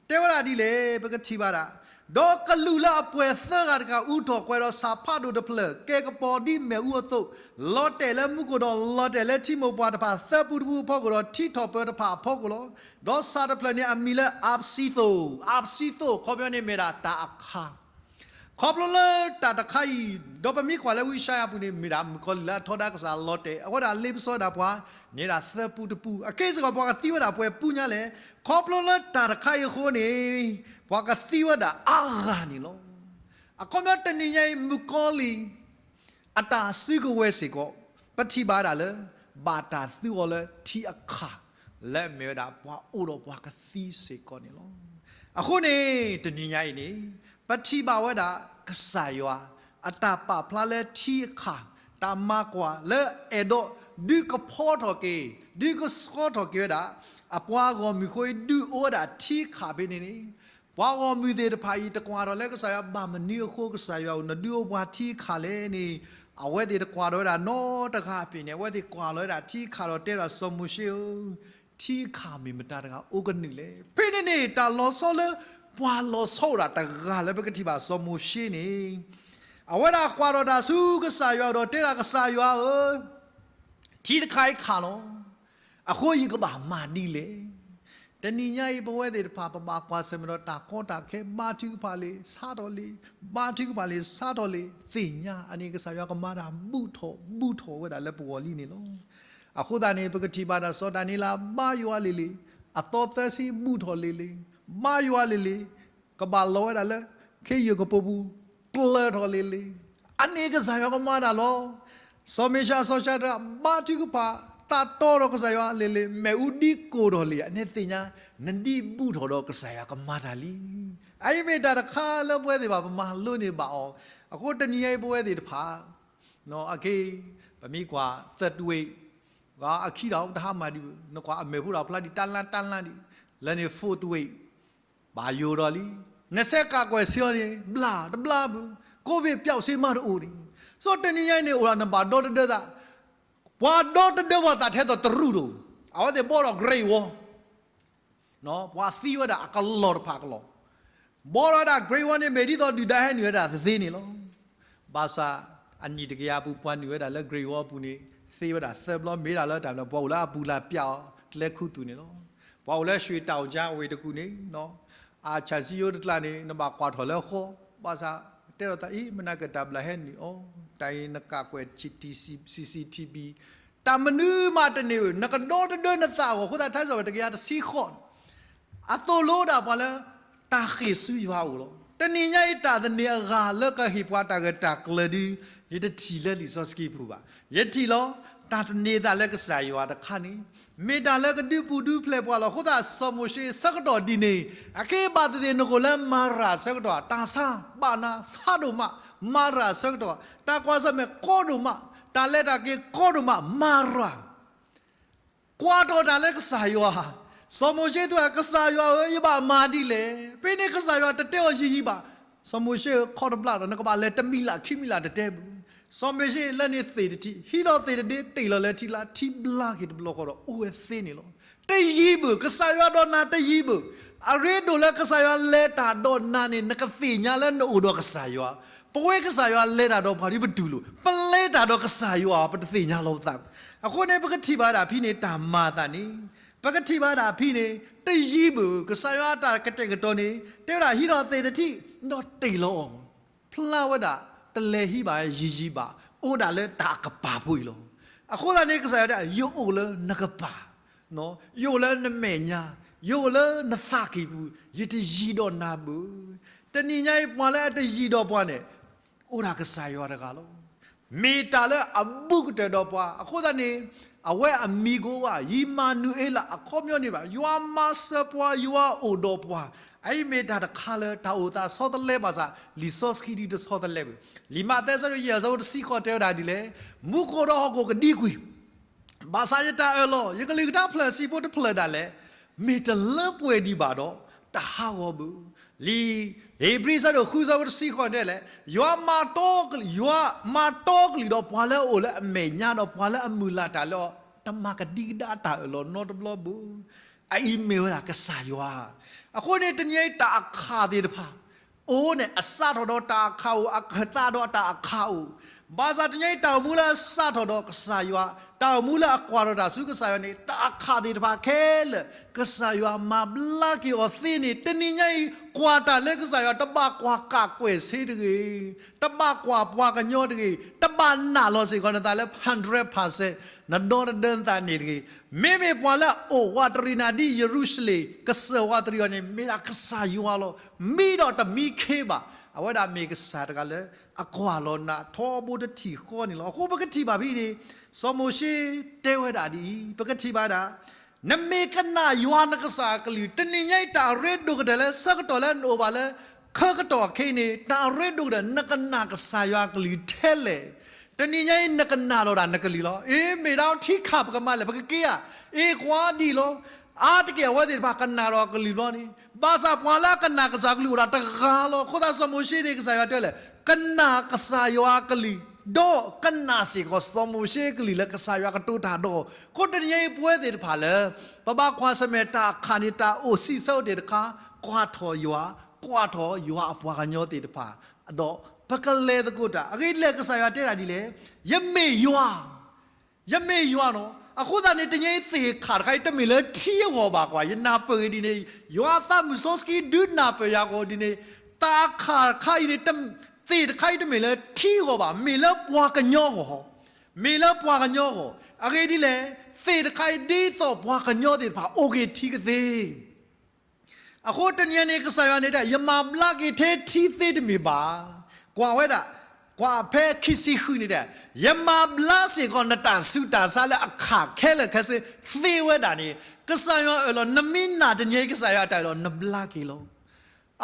တဲဝဲဒၣ်ဒ်လဲၣ် ပကထံၣ်ဘၣ်ဒၣ်, ဒီးကလူးလၢအပှဲၤသၢဂၤတဂၤ အူထီၣ်ကွဲၤဒီးဆၣ်ဖးဒိၣ်တဖျၢၣ် ကဲၤကပီၤဒ်မ့ၣ်အူအသိး, လီၤတဲာ်လၢမူခိၣ်ဒီးလီၤတဲာ်လၢထံမိၢ်ပှၢ်တဖၣ်သၢပူတပူအဖီခိၣ်ဒီး ထံထီၣ်ပၢၤတဖၣ်အဖီခိၣ်လီၤ. ဒီးဆၣ်တဖျၢၣ်န့ၣ်အမံၤလၢအးပစံသိၣ်, အးပစံသိၣ် အခီပညီန့ၣ်မ့ၢ်ဒၣ်တၢ်အခၣ် ခီဖျိလၢတၢ်တခါအံၤ, ဒီးပမ့ၢ်ကွၢ်လၢဝံယၡါယၤအပူၤန့ၣ် မ့ၢ်ဒၣ်မုၣ်ကီၤလံၢ်လၢအထီဒါကစၢ်လီၤတဲာ်, အဝဲဒၣ်လ့ပစီဝဲဒၣ်ပှၤ န့ၣ်ဒၣ်သၢပူတပူ, အက့ၢ်စ့ၢ်ကီးပှၤကသံဝဲဒၣ်ပှဲၤပူညါလဲၣ်, ခီဖျိလၢတၢ်တခါအံၤအဃိန့ၣ် ပှၤကသံဝဲဒၣ်အါဂၤန့ၣ်လီၤ. အခီပညီတနံၤညါအံၤ မုၣ်ကီၤလံၢ် အတၢ်စုကဝဲၤစ့ၢ်ကီး ပထံၣ်ဘၣ်ဒၣ်လၢ ဘၣ်တၢ်သူအီၤလၢထံအခၣ် လၢအမ့ၢ်ဝဲဒၣ်ပှၤအိၣ်ဒီးပှၤကသံစ့ၢ်ကီးန့ၣ်လီၤ. အဃိန့ၣ် တနံၤညါအံၤန့ၣ် ပထံၣ်ဘၣ်ဝဲဒၣ်ကစၢ်ယွၤ အတၢ်ပာ်ဖျါလၢထံအခၣ် တၢ်မၤကွၢ်လၢအဲၣ်ဒိးဒုးကဖီထီၣ်က့ၤ ဒုးကဆှီထီၣ်က့ၤဝဲဒၣ် အပှၤဂီၢ်မုၢ်အဃိ ဒုးအိၣ်ဝဲဒၣ်ထံအခၣ်ဖဲန့ၣ်န့ၣ် ပှၤဂီၢ်မုၢ်သ့ၣ်တဖၣ်အံၤတကွၢ်ထီၣ်လၢကစၢ်ယွၤဘၣ်မနုၤအဃိ ကစၢ်ယွၤအိၣ်နဒုးအိၣ်ပှၤထံအခၣ်လဲၣ်န့ၣ် အဝဲသ့ၣ်တကွၢ်ထီၣ်ဝဲဒၣ်နီတဂၤအပ့ၤန့ၣ် အဝဲသ့ၣ်ကွၢ်လီၤဝဲဒၣ်ထံအခၣ်ဒီးတဲဒၣ်စီၤမိၤၡ့ဧၢ, ထံအခၣ်မ့ၢ်မတၤတဂၤအိၣ်ကနုာ်လဲၣ်. ဖဲန့ၣ်န့ၣ် တၢ်လီၤဆီလၢ ပှၤလီၤဆီအိၣ်ဒၣ်တဂၤလၢပကထံၣ်ဘၣ်စီၤမိၤၡ့န့ၣ် အဝဲဒၣ်ကွၢ်ထီၣ်တၢ်ဆူကစၢ်ယွၤအအိၣ်ဒီးတဲဒၣ်ကစၢ်ယွၤဧၢ ထံတခါအံၤခၣ်လီၤ. အဃိယကဘၣ်မၤဒ်လဲၣ်. တနံၤညါအံၤ ပဝဲသ့ၣ်တဖၣ် ပဘၣ်ကွၢ်ဆၢၣ်မဲာ်ဒီးတၢ်ကီတၢ်ခဲ ဘါထုကဖၣ်လံ ဆါထီၣ်လံ, ဘါထုကဖၣ်လံ ဆါထီၣ်လံ သ့ၣ်ညါအန့ၣ် ကစၢ်ယွၤကမၤတၢ်ဘူၣ်ထီၣ် ဘူၣ်ထီၣ်ဝဲဒၣ်လၢပဂီၢ်လံန့ၣ်လီၤ. အဃိသတးန့ၣ် ပကထံၣ်ဘၣ်ဒၣ်စီၤဒၤနံးယ့လး ဘါယွၤလံၤလံၤ အသီသၢဆံဘူၣ်ထီၣ်လံၤလံၤ, ဘါယွၤလံၤလံၤ, ကဘၣ်လီၤဝဲဒၣ်လၢ ခ့ယုၢ်ကပိာ်ပူၤ ကျၢၤထီၣ်လံၤလံၤ, အန့ၣ်ကစၢ်ယွၤကမၤတၢ်လီၤ. စီၤမ့ၡၤ စီၤၡၤဒြး ဘါထုကဖၣ် သးတီဒီးကစၢ်ယွၤလံၤလံၤ, မ့ၣ်အူဒံကိၢ်ထီၣ်လံၤ, အန့ၣ်သ့ၣ်ညါ နဒံဘူၣ်ထီၣ်ဒီးကစၢ်ယွၤကမၤတၢ်လံ. အအံၤမ့ၢ်တၢ်တခါလၢပဝဲသ့ၣ်တဖၣ် ပမၤလိန့ၢ်ဘၣ်အီၤ. အဃိတနံၤညါအံၤပဝဲသ့ၣ်တဖၣ် အက့ ပမ့ၢ်ကွၢ်သၢတဝ့ၢ် အခံဒီးတဟါမၢ်ဒံး, နကွၢ်အမဲာ်ဖိဒီးဖျါဒံးတၢ်လါတၢ်လါဒံး, လၢန့ၣ် fourth wave ဘၣ်ယိာ်ဒီးလံ. နဆဲးကးကွဲးစ့အီၤန့ၣ် ဘျါတဘျါဘၣ်, ကိးဘ့ၣ်ပျီဆ့မးတအိၣ်န့ၣ်, စီၤတနံၤညါအံၤန့ၣ် အိၣ်ဒီးနဘၣ်ဒီတဒၢသး, ပှၤဒီတဒၢပှၤသးထဲသိးတရူးတအိၣ်, အဝဲသ့ၣ်ဘီဒီး Great Wall ပှၤသံဝဲဒၣ်အကလီၢ်တဖၣ်ကလီၢ်, ဘီဒီးဝဲဒၣ် Great Wall န့ၣ် မ့ၢ်ဒ်သိးဒုၣ်ဒါဟဲနုာ်ဝဲဒၣ်သ့န့ၣ်လီၤ. ဘၣ်ဆၣ် အနံၣ်တကယၤအပူၤ ပှၤနုာ်ဝဲဒၣ်လၢ Great Wall အပူၤန့ၣ် သ့ဝဲဒၣ်သၢဘျီ မ့ၢ်ဒၣ်လၢတၢ်ဘျီ ပှၤအိၣ်လၢအပူၤလၢပျၢ်အီၤ ကျဲခူသူၣ်န့ၣ်လီၤ. ပှၤအိၣ်လၢ ရွှေတောင်ကြား အဝ့ၢ်တကူၣ်န့ၣ် အဆၣ်စံယိတကျါန့ၣ် နဘၣ်ကွၢ်ထီၣ်လၢဃီ, ဘၣ်ဆၣ် တဲဒီးသးအံၤ မနၤက့ၤတၢ်ဘျၣ်ဟဲနုာ်အီၤ, တၢ်အံၤနကးကွဲးထံ CCTV တၢ်မနုၤမးတန့ၢ်ဝဲ, နကဒီတဒၢနသးအဂီၢ်, အဃိသတး ထါစံးပတြၢၤ တကယၤတဆံဃိးန့ၣ် အသိၣ်လိဒၣ်ပှၤလၢ တၢ်ဃ့ၢ်ဆူယွၤအအိၣ်လီၤ. တနံၤညါအံၤ တၢ်သန့ၤအဂၤလၢကဟ့ၣ်ပှၤတၢ်ဂၢၢ်တၢ်ကျၢၤဒုး ယတထံၣ်လၢလံာ်စီဆှံပူၤဘၣ်. ယထံၣ်လီၤ, တၢ်သန့ၤသးလၢကစၢ်ယွၤတခါန့ၣ် မ့ၢ်တၢ်လၢကဒုးပူၤဒုးဖျဲးပှၤလီၤ. အဃိသတး စီၤမိၤၡ့ဆၢကတီၢ်ဒ်န့ၣ် အက့ဘၣ်သ့ၣ်သ့ၣ် နကအိၣ်လၢမၤရၤဆၢကတီၢ်, တၢ်ဆါဘၣ်နၤဆါဒိၣ်မး, မၤရၤဆၢကတီၢ်, တၢ်ကွၢ်ဆၢၣ်မဲာ်ကီဒိၣ်မး, တၢ်လဲၤတၢ်က့ၤကီဒိၣ်မး, မၤရၤ ကွၢ်ထီၣ်တၢ်လၢကစၢ်ယွၤ. စီၤမိၤၡ့သူၣ် ကစၢ်ယွၤဧၢ, ယဘၣ်မၤဒ်လဲၣ်. ဖဲန့ၣ်ကစၢ်ယွၤတတဲအီၤယံာ်ယံာ်ဘၣ်. စီၤမိၤၡ့ဧၢ, ခီတဘျၣ်ဒီး နကဘၣ်လဲၤတမံၤလၢ်ခံမံၤလၢ်တတဲဘၣ်. စီၤမိၤၡ့လၢန့ၣ်သ့ၣ်တထံၣ်, ဟံးထီၣ်သ့ၣ်တဒ့ တ့ၢ်လီၤလၢထံလၢ်, ထံဘျါက့ၤတဘျီဃီဒီး အိၣ်ဝဲသ့န့ၣ်လီၤ. တယံာ်ဘၣ်, ကစၢ်ယွၤဒီးနၤတယံာ်ဘၣ်. အရ့ဒိၣ်လၢကစၢ်ယွၤလဲၤတၢ်ဒီးနၤန့ၣ် နကသ့ၣ်ညါလၢနအိၣ်ဒီးကစၢ်ယွၤ. ပဝဲကစၢ်ယွၤလဲၤတၢ်ဒီးပှၤဒ်ပတူၢ်လိာ်, ပလဲၤတၢ်ဒီးကစၢ်ယွၤ ပတသ့ၣ်ညါလီၤပသး. အဃိန့ၣ် ပကထံၣ်ဘၣ်ဒၣ်ဖဲန့ၣ် တၢ်မၤအသးန့ၣ်, ပကထံၣ်ဘၣ်ဒၣ်ဖဲန့ၣ် တယံာ်ဘၣ်, ကစၢ်ယွၤအတၢ်ကတဲာ်ကတီၤန့ၣ် တဲဝဲဒၣ် ဟံးထီၣ်သ့ၣ်တထံၣ် ဒီးတ့ၢ်လီၤအီၤ, ဖျါဝဲဒၣ် တလဲၤဟံးဘၣ်ယံာ်ယံာ်ဘၣ်, အိၣ်ဒၣ်လၢတၢ်အကပၤဖိအံၤလီၤ. အဃိသတးန့ၣ် ကစၢ်ယွၤတဲ ယအိၣ်လၢနကပၤ, ယအိၣ်လၢနမဲာ်ညါ, ယအိၣ်လၢနသးကံၢ်ပူၤ, ယတယံၤဒီးနၤဘၣ်. တနံၤညါအံၤ ပှၤလၢအတယံၤဒီးပှၤန့ၣ် အိၣ်ဒၣ်ကစၢ်ယွၤတဂၤလီၤ. မ့ၢ်တၢ်လၢအဘူးကတၢၢ်ဒီးပှၤ, အဃိသတးန့ၣ် အဝဲအမံၤကိးဝဲ ယံမၤနူၤအ့လး, အခီပညီန့ၣ်ဘၣ် ယွၤမၤစၢၤပှၤ, ယွၤအိၣ်ဒီးပှၤ. အအံၤမ့ၢ်တၢ်တခါလၢ တၢ်အိၣ်သးဆီတလဲဘၣ်ဆၣ် လံာ်စီဆှံဒ်တဆီတလဲဘၣ်. လံာ်မးသဲ ဆၢဒိၣ်ယဲၢ် အဆၢဖိတဆံဃိး တဲဝဲဒၣ်ဒ်လဲၣ်, မူခိၣ်ဒီးဟီၣ်ခိၣ်ကဒံကွံာ် ဘၣ်ဆၣ်ယတၢ်အၢၣ်လီၤ, ယကလုၢ်ကထါဖျၢၣ်ဆံးဖိတဖျၢၣ်ဒၣ်လဲာ်, မ့ၢ်တလၢပှဲၤဒံးဘၣ်ဒီး တဟးဂီၤဘၣ်. လံာ်ဧ့ၤဘြံၤ ဆၢဒိၣ်ဃု ဆၢဖိတဆံဃိး တဲလဲၣ်, ယွၤမၤတီ, ယွၤမၤတီကလုၢ်ဒီးပှၤလၢအအိၣ်လၢအမဲာ်ညါဒီးပှၤလၢအမုၢ်လၢ်တၢ်လၢအီၤ, တမၤကဒံကဒါတၢ်အၢၣ်လီၤနီတဘျီဘၣ်. အအံၤမ့ၢ်ဝဲဒၣ်ကစၢ်ယွၤ. အဃိန့ၣ် တနံၤအံၤတၢ်အခၣ်သ့ၣ်တဖၣ် အိၣ်န့ၣ် အစးထီၣ်ဒီးတၢ်အခၣ်အိၣ်, အကသးဒီးတၢ်အခၣ်အိၣ်, ဘၣ်ဆၣ်တနံၤအံၤ တၢ်အိၣ်မူလၢအစးထီၣ်ဒီးကစၢ်ယွၤ, တၢ်အိၣ်မူလၢအကွၢ်ထီၣ်တၢ်ဆူကစၢ်ယွၤန့ၣ် တၢ်အခၣ်သ့ၣ်တဖၣ်ခဲလၢာ် ကစၢ်ယွၤမၤဘျါက့ၤအီၤသ့န့ၣ် တနံၤညါအံၤ ကွၢ်တၢ်လၢကစၢ်ယွၤ တဘၣ်ကွၢ်ကးကွဲၢ်ဆ့တဂ့ၤ, တဘၣ်ကွၢ်ပှၤကညီတဂ့ၤ, တဘၣ်နာ်လီၤစ့ၢ်ကီးနသးလၢ hundred percent နဒီတဒၢနသးန့ၣ်တဂ့ၤ. မ့မ့ၢ်ပှၤလၢအအိၣ်ဝးတရံးနၤဒ်ယရူၤၡလ့ၣ် ကစၢၢ်ဝးတရံးအီၤန့ၣ် မ့ၢ်ဒၣ်ကစၢ်ယွၤလီၤ. မံဒီးတမံခ့ဘၣ်. အဝဲဒၣ်မ့ၢ်ကစၢ်တဂၤလၢအကွၢ်လီၤနၤထီဘိတထံၣ်ဃီန့ၣ်လီၤ. အဃိပကထံၣ်ဘၣ်ဖဲန့ၣ် စီၤမိၤၡ့တဲဝဲဒၣ်ဒ်အံၤ, ပကထံၣ်ဘၣ်ဒၣ် နမ့ၢ်ကနၣ်ယွၤနကစၢ်အကလုၢ်, တနံၤညါအံၤ တၢ်အရ့ဒိၣ်ကတၢၢ်လၢဆၢကတီၢ်လၢနအိၣ်ဘၣ်လၢ ခၢကတီၢ်ခဲအံၤန့ၣ် တၢ်အရ့ဒိၣ်ကတၢၢ် နကနၣ်ကစၢ်ယွၤအကလုၢ်ထဲလဲၣ်. တနံၤညါအံၤ နကနၣ်ဒီးတၢ်နကလုၢ်လီၤ. အ့ မ့ၢ်ဒၣ်ထံခးပကမၤလဲၣ် ပကက့ၤဧါ. အ့ ကွၢ်ဒံးလီၤ. အါတက့ၢ်အဝဲသ့ၣ်တဖၣ်ကနၣ်ဒီးအကလုၢ်ဘျီန့ၣ်, ဘၣ်ဆၣ်ပှၤလၢအကနၣ်ကစၢ်အကလုၢ်အိၣ်ဒၣ်တဂၤလီၤ. အဃိသတးစီၤမိၤၡ့န့ၣ် ကစၢ်ယွၤတဲလဲၣ်, ကနၣ်ကစၢ်ယွၤအကလုၢ်, ဒီးကနၣ်စ့ၢ်ကီးစီၤမိၤၡ့အကလုၢ်လၢကစၢ်ယွၤကတိၤတၢ်ဒီး, အဃိတနံၤညါအံၤပဝဲသ့ၣ်တဖၣ်လၢ ပဘၣ်ကွၢ်ဆၢၣ်မဲာ်တၢ်အခၣ်န့ၣ် တၢ်အိၣ်စံးဆၢအိၣ်သ့ၣ်တခါ, ကွၢ်ထီၣ်ယွၤ, ကွၢ်ထီၣ်ယွၤအပှၤကညီသ့ၣ်တဖၣ်, ဒီးပကလဲၤသကိးတၢ်. အဂ့ၢ်ဒ်လဲၣ်ကစၢ်ယွၤတဲဒၣ်ဒ်လဲၣ်, ယမ့ၢ်ယွၤ ယမ့ၢ်ယွၤနီၤ. အဃိသတးန့ၣ် တနံၤအံၤသ့ၣ်အခၣ်တခါအံၤ တမ့ၢ်လၢထံအဂီၢ်ဘၣ်ကွၢ်, ယနၢ်ပၢၢ်ဂ့ၤဒ်န့ၣ်, ယွၤအသးမုၢ်စီဆှံဒုးနၢ်ပၢၢ်ယၤအဂီၢ်ဒ်န့ၣ်, တၢ်အခၣ်တခါအံၤန့ၣ် သ့ၣ်တခါအံၤတမ့ၢ်လၢထံအဂီၢ်ဘၣ်, မ့ၢ်လၢပှၤကညီအဂီၢ်. မ့ၢ်လၢပှၤကညီအဂီၢ်, အဂ့ၢ်ဒ်လဲၣ်, သ့ၣ်တခါအံၤဒ်သိးပှၤကညီသ့ၣ်တဖၣ်အိၣ်က့ၤထံကသ့. အဃိတနံၤအံၤန့ၣ် ကစၢ်ယွၤန့ၣ်တဲ ယမၤဘျါက့ၤထဲထံသ့တမ့ၢ်ဘၣ်. ကွၢ်ဝဲဒၣ်, ကွၢ်ဖဲခံဆံဃုန့ၣ်တဲ, ယမၤဘျါစ့ၢ်ကီးနတၢ်ဆူးတၢ်ဆါလၢအခးခဲလၢာ်ခဲဆ့သ့ဝဲဒၣ်န့ၣ်, ကစၢ်ယွၤအၢၣ်လီၤ နမ့ၢ်နာ်တနံၤအံၤ ကစၢ်ယွၤအတၢ်အၢၣ်လီၤ နဘျါက့ၤလီၤ.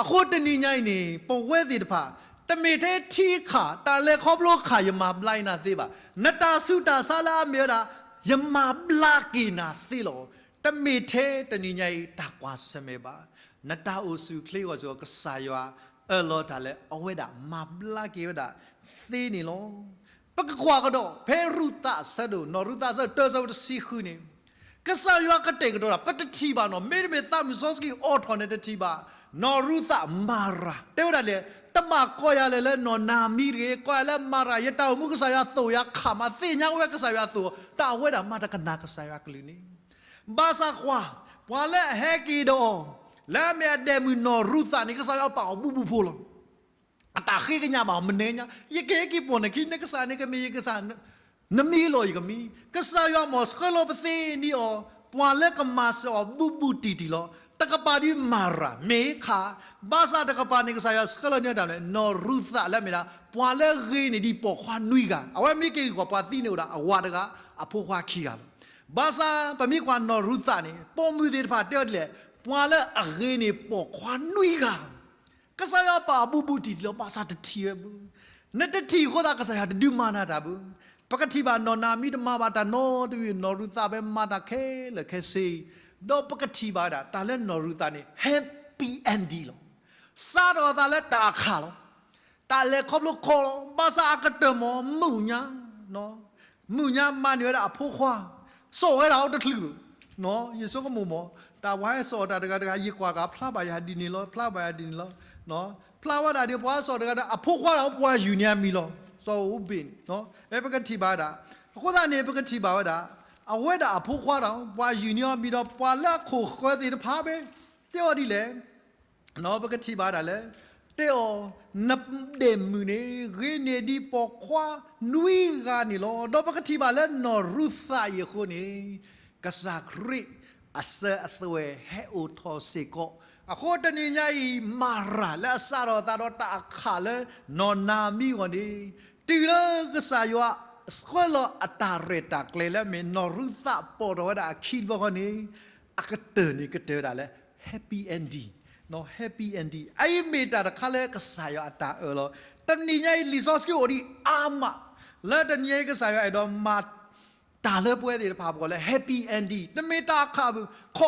အဃိတနံၤညါအံၤန့ၣ် ပဝဲသ့ၣ်တဖၣ် တမ့ၢ်ထဲထံအခး တၢ်လဲၤခီဖျိအခး ယမၤဘျါအံၤနၤသ့ဘၣ်. နတၢ်ဆူးတၢ်ဆါလၢအမ့ၢ်ဝဲဒၣ် ယမၤဘျါက့ၤနၤသ့လီၤ. တမ့ၢ်ထဲတနံၤညါအံၤ တၢ်ကွၢ်ဆၢၣ်မဲာ်ဘၣ်. နတၢ်အိၣ်ဆူၣ်အိၣ်ချ့အဂီၢ်စ့ၢ်ကီး ကစၢ်ယွၤအၢၣ်လီၤတၢ်လၢအဝဲဒၣ်မၤဘျါက့ၤဝဲဒၣ်သ့န့ၣ်လီၤ. ပကကွၢ်ကဒီး ဖဲရူၤသးအဆၢဒိၣ်, နီၢ်ရူၤသးအဆၢဒိၣ် တၢဆၢဖိတဆံဃုန့ၣ် ကစၢ်ယွၤကတဲာ်ကတီၤတၢ် ပတထံၣ်ဘၣ်နီၤ, မ့တမ့ၢ်သးမုၢ်စီဆှံအိးထီၣ်န့ၣ်တထံၣ်ဘၣ်. နီၢ်ရူၤသးမၤရၤ တဲဝဲဒၣ်လဲၣ်, တဘၣ်ကိးယၤလဲၣ်လၢနီၢ်နၤအမံၤတဂ့ၤ, ကိးယၤလၢမၤရၤ, ယတၢ်အိၣ်မူကစၢ်ယွၤသိၣ်ယၤခးမး, သ့ၣ်ညါဝဲကစၢ်ယွၤသိၣ်အီၤ, တၢ်အဝဲဒၣ်မၤတကနၣ်ကစၢ်ယွၤကလုၢ်န့ၣ်. ဘၣ်ဆၣ်ကွၢ်, ပှၤလၢအဟဲက့ၤဒီးအီၤ လၢအမ့ၢ်အဒဲးမုၣ်နီၢ်ရူၤသးန့ၣ် ကစၢ်ယွၤပာ်အီၤဘူးဘူးဖိလီၤ. အတၢ်ဃ့ကညးဘၣ်မနုၤညါ, ယကဟဲက့ၤပိာ်နခံ, နကစၢ်န့ၣ်ကမ့ၢ်ယကစၢ်, နမံလီၤယကမံ. ကစၢ်ယွၤမ့ၢ်ဆှၢလီၤပသ့န့ၢ်အီၤ, ပှၤလၢကမၤစၢၤအီၤဘူးဘူးတံၢ်တံၢ်လီၤ. တကပၤဒ်မၤရၤ မ့ၢ်ခး, ဘၣ်ဆၣ်တကပၤန့ၣ် ကစၢ်ယွၤဆှၢလီၤန့ၢ်တၢ်န့ၣ် နီၢ်ရူၤသးလၢအမ့ၢ်ဒၣ် ပှၤလၢဂ့ၤန့ၢ်ဒံးပိာ်ခွါနွံဂၤ, အဝဲမ့ၢ်က့ၤက့ၤကွၢ်ပှၤသံန့ၣ်အိၣ်ဒၣ်အဝၤတဂၤ, အဖိခွါခံဂၤလီၤ. ဘၣ်ဆၣ်ပမ့ၢ်ကွၢ်နီၢ်ရူၤသးန့ၣ် ပိာ်မုၣ်သ့ၣ်တဖၣ်တဲအီၤဒ်လဲၣ်, ပှၤလၢအဂ့ၤန့ၢ်ပိာ်ခွါနွံဂၤ ကစၢ်ယွၤပာ်အီၤဘူးဘူးတံၢ်တံၢ်လီၤ, ဘၣ်ဆၣ်တထံၣ်ဝဲဘၣ်. နတထံၣ်အဃိသတး ကစၢ်ယွၤတဒုးမၤနၤတၢ်ဘၣ်. ပကထံၣ်ဘၣ်နီၢ်နၤအမံၤတမၤဘၣ်တၢ်နီတမံၤ, နီၢ်ရူၤသးဖဲမၤတၢ်ခဲလၢာ်ခဲဆ့, ဒီးပကထံၣ်ဘၣ်ဝဲဒၣ် တၢ်လၢနီၢ်ရူၤသးန့ၣ် happy ending လီၤ. စးထီၣ်အသးလၢတၢ်အခးလီၤ. တၢ်လဲၤခီဖျိခီလီၤ, ဘၣ်ဆၣ်အကတၢၢ်မ့ၢ်မုၢ်ညါ မုၢ်ညါမၤန့ၢ်ဝဲဒၣ်အဖိခွါ, စိာ်ဝဲဒၣ်အီၤတချုး, ယဆိကမိၣ်မ့ၢ် တၢ်ပှၤဟဲစိာ်အီၤတၢ်တဂၤတဂၤ ယကွၢ်ဂၤ ဖျါဘၣ်ယၤဒ်န့ၣ်လီၤ, ဖျါဘၣ်ယၤဒ်န့ၣ်လီၤ, ဖျါဝဲဒၣ်ဒီးပှၤဟဲစိာ်တဂၤဒီး အဖိခွါဒီးပှၤယုၢ်န့ၢ်အမံၤလီၤ, စီၤအိဘ့ၣ်န့ၣ်, ပကထံၣ်ဘၣ်ဝဲဒၣ်, အဃိသတးန့ၣ် ပကထံၣ်ဘၣ်ဝဲဒၣ်, အဝဲဒၣ်အဖိခွါဒီး ပှၤယုၢ်န့ၢ်အီၤမံၤဒီး ပှၤလၢအခိၣ်ဃၢၤသ့ၣ်တဖၣ်ဖဲ တဲအီၤဒ်လဲၣ် ပကထံၣ်ဘၣ်ဒၣ်လၢ တဲအီၤ, နဒဲးမုၣ်န့ၣ် ဂ့ၤန့ၢ်ဒံးပိာ်ခွါနွံဂၤန့ၣ်လီၤ. ဒီးပကထံၣ်ဘၣ်လၢနီၢ်ရူၤသးအံၤအဃိန့ၣ် ကစၢ်ခရံာ်အစၢၤအသွဲၣ်ဟဲအိၣ်ထီၣ်စ့ၢ်ကီး. အဃိတနံၤညါအံၤ မၤရၤလၢအစးထီၣ်အသးဒီးတၢ်အခးလၢနီၢ်နၤအမံၤအဂီၢ်န့ၣ်, တုၤလၢကစၢ်ယွၤဆှၢလီၤအတၢ်ရဲၣ်တၢ်ကျဲၤလၢအမ့ၢ်နီၢ်ရူၤသးပိာ်ထီၣ်ဝဲဒၣ်အခံတဘျီဃီန့ၣ်, အကတၢၢ်န့ၣ်ကတၢၢ်ဝဲဒၣ်လၢ happy ending, happy ending. အအံၤမ့ၢ်တၢ်တခါလၢကစၢ်ယွၤအတၢ်အၢၣ်လီၤ. တနံၤညါအံၤ လံာ်စီဆှံအိၣ်ဒံးအါမး လၢတနံၤညါအံၤကစၢ်ယွၤအဲၣ်ဒိးမၤ တၢ်လၢပဝဲသ့ၣ်တဖၣ်အပူၤလၢ happy ending, တမ့ၢ်တၢ်အခးဘၣ်, ခီ,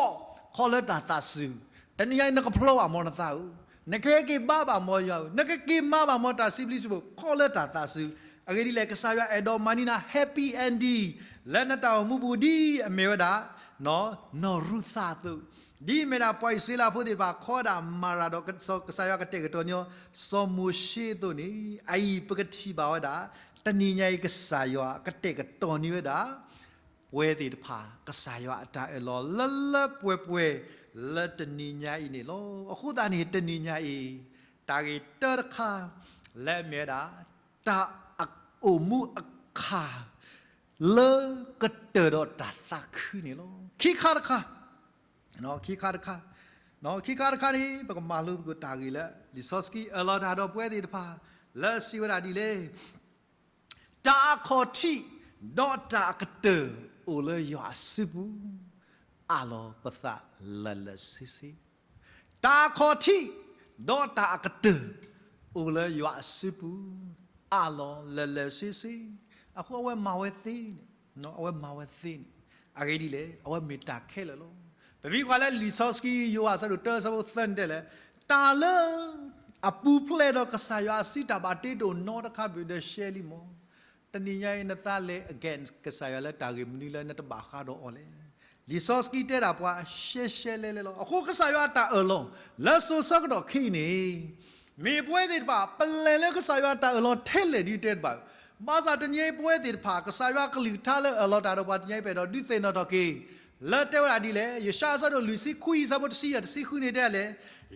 ခီလၢတၢ်သးစူၤ. တနံၤညါအံၤ နကဖျီဘၣ်မ်နသးဧၢ, နကဟဲက့ၤဘါဘၣ်မ်ယွၤဧၢ, နကက့ၤမၤဘၣ်မ်တၢ်စံးဘျုးစံးဖှိၣ်, ခီလၢတၢ်သးစူၤ. အဂ့ၢ်ဒ်လဲၣ်, ကစၢ်ယွၤအဲၣ်ဒိးမၤန့ၢ်နၤ happy ending လၢနတၢ်အိၣ်မူပူၤဒ်အမ့ၢ်ဝဲဒၣ် နီၢ်ရူၤသးအသိး, ဒ်အမ့ၢ်ဒၣ်ပှၤအံၣ်စရ့လးဖိသ့ၣ်တဖၣ် ခီဝဲဒၣ်မၤရၤဒီး ကစၢ်ယွၤကတဲာ်ကတီၤန့ၢ်အီၤ စီၤမိၤၡ့အသိးန့ၣ်, အအံၤပကထံၣ်ဘၣ်ဝဲဒၣ် တနံၤညါအံၤ ကစၢ်ယွၤကတဲာ်ကတီၤန့ၢ်ဝဲဒၣ် ပဝဲသ့ၣ်တဖၣ် ကစၢ်ယွၤအတၢ်အၢၣ်လီၤလၢလၢပှဲၤပှဲၤ လၢတနံၤညါအံၤန့ၣ်လီၤ. အဃိသတးန့ၣ် တနံၤညါအံၤ တၢ်ဂ့ၢ်တၢတခါ လၢအမ့ၢ်ဝဲဒၣ် တၢ်အိၣ်မူအခး လၢကတၢၢ်ဒီးတၢ်သးခုန့ၣ်လီၤ. ခံခါတခါ, ခံခါတခါ, ခံခါတခါန့ၣ် ပကမၤလိသကိးတၢ်ဂ့ၢ်လၢ လံာ်စီဆှံအၢၣ်လီၤတၢ်ဒီးပဝဲသ့ၣ်တဖၣ် လၢအစံးဝဲဒၣ်ဒ်လဲၣ်, တၢ်အခီၣ်ထံး ဒီးတၢ်အကတၢၢ်အိၣ်လၢယွၤအစုပူၤ, အၢၣ်လီၤပသးလၢာ်လၢာ်ဆ့ဆ့. တၢ်အခီၣ်ထံး ဒီးတၢ်အကတၢၢ် အိၣ်လၢယွၤအစုပူၤ, အၢၣ်လီၤလၢာ်လၢာ်ဆ့ဆ့. အဃိအဝဲမၤဝဲသ့န့ၣ်, အဝဲမၤဝဲသ့န့ၣ်, အဂ့ၢ်ဒ်လဲၣ်, အဝဲမ့ၢ်တၢ်ခဲလၢာ်လီၤ. ပမ့ၢ်ကွၢ်လၢလံာ်စီဆှံယိၤဟၣ်အဆၢဒိၣ်တၢ အဆၢဖိသၢန့ၣ်တဲလဲၣ်, တၢ်လၢအပူၤဖျဲးဒီးကစၢ်ယွၤအစုတၢ်ဘၣ်တ့တအိၣ်နီတခါဘၣ်ဒီးရှဲလံမး. တနံၤညါအံၤ နသးလဲၤ against ကစၢ်ယွၤလၢတၢ်ဂ့ၢ်မနုၤလၢနတဘၣ်ဃးဒီးအီၤလဲၣ်. လံာ်စီဆှံတဲဒၣ်ပှၤရှဲရှဲလဲလဲလီၤ. အဃိကစၢ်ယွၤအတၢ်အၢၣ်လီၤ လၢစိၤဆၢကတီၢ်ခဲအံၤန့ၣ် မ့ၢ်ပဝဲသ့ၣ်တဖၣ် ပလဲၤလၢကစၢ်ယွၤအတၢ်အၢၣ်လီၤထဲလဲၣ်ဒ်တဲတဘၣ်. ဘၣ်ဆၣ်တနံၤအံၤပဝဲသ့ၣ်တဖၣ် ကစၢ်ယွၤကလုၢ်ကထါလၢအၢၣ်လီၤတၢ်ဒီးပှၤတနံၤအံၤ ပအဲၣ်ဒိးဒုးသ့ၣ်နီၣ်ထီၣ်က့ၤ လၢတဲဝဲဒၣ်ဒ်လဲၣ်, ယၡါယၤအဆၢဒိၣ်လွံၢ်ဆံခွံ အဆၢဖိတဆံယဲၢ် တဆံဃုန့ၣ်တဲလဲၣ်,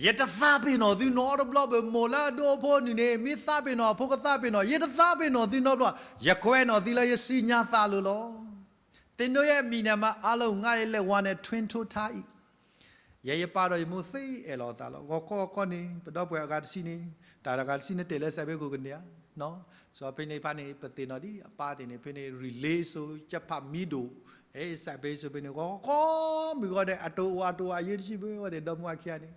ယတသးပ့ၤနီၣ်သုနီတဘျီဘၣ်. မိၢ်လၢအဒိအဖိနုၢ်န့ၣ် မ့ၢ်သးပ့ၤနီၣ်အဖိကသးပ့ၤနီၣ်, ယတသးပ့ၤနီၣ်သုနီတဘျီ, ယကွဲးနီၣ်သုလၢယစုညါသးအလိၤလီၤ. သ့ၣ်နီၣ်ယဲမံၤန့ၣ်မး အါလီၤငါယလဲၤဝါန့ၣ် twin to tie ယဲယပၢ်ဒီးယမိၢ်သ့အဲၣ်လီၤအသးလီၤ. ဂီၤခီဂီၤခီန့ၣ် ပဒီပုၢ်ဝဲၢ်အဂၤတဆံန့ၣ် တၢ်တဂၤတဆံန့ၣ်တဲာ်လၢစဲးဘ့ကိၣ်ကန့ၢ်ဧါ, စီၤဖဲန့ၣ်ဖဲန့ၣ် ပသ့ၣ်နီၣ်ဒ်အပၢ်သ့ၣ်န့ၣ် ဖဲန့ၣ် relay စိၤ ကၠၢ်ဖးမံဒိၣ်, အဲ စဲးဘ့စိၤဖဲန့ၣ် ဂီၤခီမုၢ်ဂီၤဒဲး အတိၢ်အိၣ်အတိၢ်အိၣ်အယ့ၢ်တဆံဘၣ် အဝဲသ့ၣ်ဒီမါအခံဂၤန့ၣ်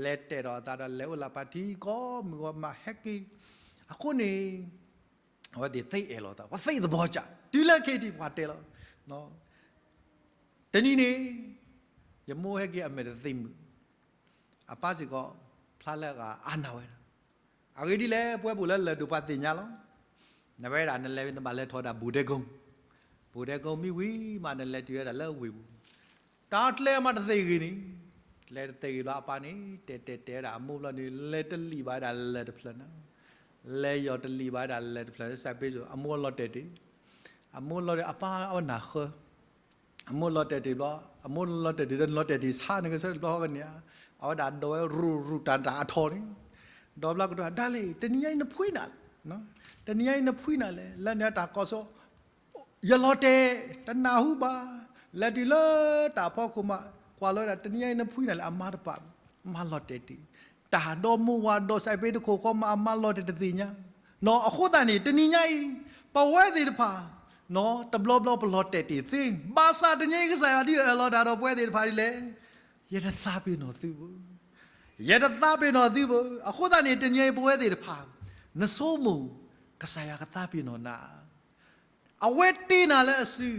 လဲၤတဲာ်ဒီးအသးဒီးလဲၤအိၣ်လၢပၢ်ထံကီၢ်မုၢ်ဂီၤမးဟဲက့ၤ. အဃိန့ၣ် အဝဲသ့ၣ်သ့အဲၣ်လီၤသး ပှၤသ့သဘီကၢ် တုၤလၢခဲအံၤပှၤတဲလီၤ တနံၤန့ၣ် ယမိၢ်ဟဲက့ၤအမဲာ်တသ့မုာ်, အပၢ်စ့ၢ်ကီး ဖျါလၢအဂၤအါနၢ်ဝဲဒၣ်. အဂ့ၢ်ဒ်လဲၣ် ပဝဲပအိၣ်လၢလၢၢ်ဒိၣ်ပှၤသ့ၣ်ညါလီၤ. နဝဲဒၣ်နလဲၤနဘၣ်လဲၤထီၣ်ဒၣ်ဘူးဒဲကုန်း, ဘူးဒဲကုန်းမ့ၢ်ဝံၤမး နလဲၤတုၤဝဲဒၣ်လၢဝ့ၢ်ပူၤ, တၢ်ကျဲမးတသ့ဂ့ၤန့ၣ်, ကျဲတသ့ဂ့ၤဘျီအပၢ်န့ၣ် တဲာ်တဲာ်တဲာ်ဝဲဒၣ်အမိၢ်ဘျီန့ၣ် လဲၤတလံာ်ဘၣ်ဝဲဒၣ်လၢၢ်တဖျၢၣ်န့ၣ်, လဲၤယီၤတလံာ်ဘၣ်ဝဲဒၣ်လၢၢ်တဖျၢၣ် စဲးဘ့စိၤ အမိၢ်လီၤတဲာ်တ့ၢ်, အမိၢ်လီၤတဲာ် အပၢ်အဝဲနၢ်ဃၢ အမိၢ်လီၤတဲာ်တ့ၢ်ဘျီ, အမိၢ်လီၤတဲာ်တ့ၢ်ဒီးနလီၤတဲာ်တ့ၢ်ဆါန့ၣ်ကဆၢတဘျီဃီကန့ၣ်ဧါ, အဝဲဒၣ်ဒိးဝဲရူၤရူၤတၢ်တၢ်အထီန့ၣ်, ဒီးဘျီကတီၢ် ဒၣ်လဲာ် တနံၤညါအံၤနဖှံနၤလဲၣ်, တနံၤညါအံၤနဖှံနၤလဲၣ် လၢန့ၣ်တၢ်ကီၢ်စိ ယလီၤတဲာ် တနၢ်ဟူဘၣ်, လဲၤတုၤလၢတၢ်ဖီခိၣ်မး ကွၢ်လီၤဝဲဒၣ် တနံၤညါအံၤနဖှံနၤလဲၣ် အမါတပာ်ဘၣ်, မါလီၤတဲာ်တ့ၢ်, တၢ်ဒီမိၢ်ဝၤဒီးစဲးဘ့တခိၣ်ဃီမး အမါလီၤတဲာ်တသ့ၣ်ညါ, နီၢ် အဃိသတးန့ၣ် တနံၤညါအံၤ ပဝဲသ့ၣ်တဖၣ် နီၢ် တဘျီဘျီပလီၤတဲာ်တ့ၢ်သ့, ဘၣ်ဆၣ်တနံၤညါအံၤကစၢ်ယွၤဒ်အၢၣ်လီၤတၢ်ဒီးပဝဲသ့ၣ်တဖၣ်ဒ်လဲၣ်, ယတသးပ့ၤနီၣ်သုဘၣ်, ယတသးပ့ၤနီၣ်သုဘၣ်. အဃိသတးန့ၣ် တနံၤညါအံၤပဝဲသ့ၣ်တဖၣ် နဆိကမိၣ် ကစၢ်ယွၤကသးပ့ၤနီၣ်နၤ အဝဲတ့နၤလၢအစု,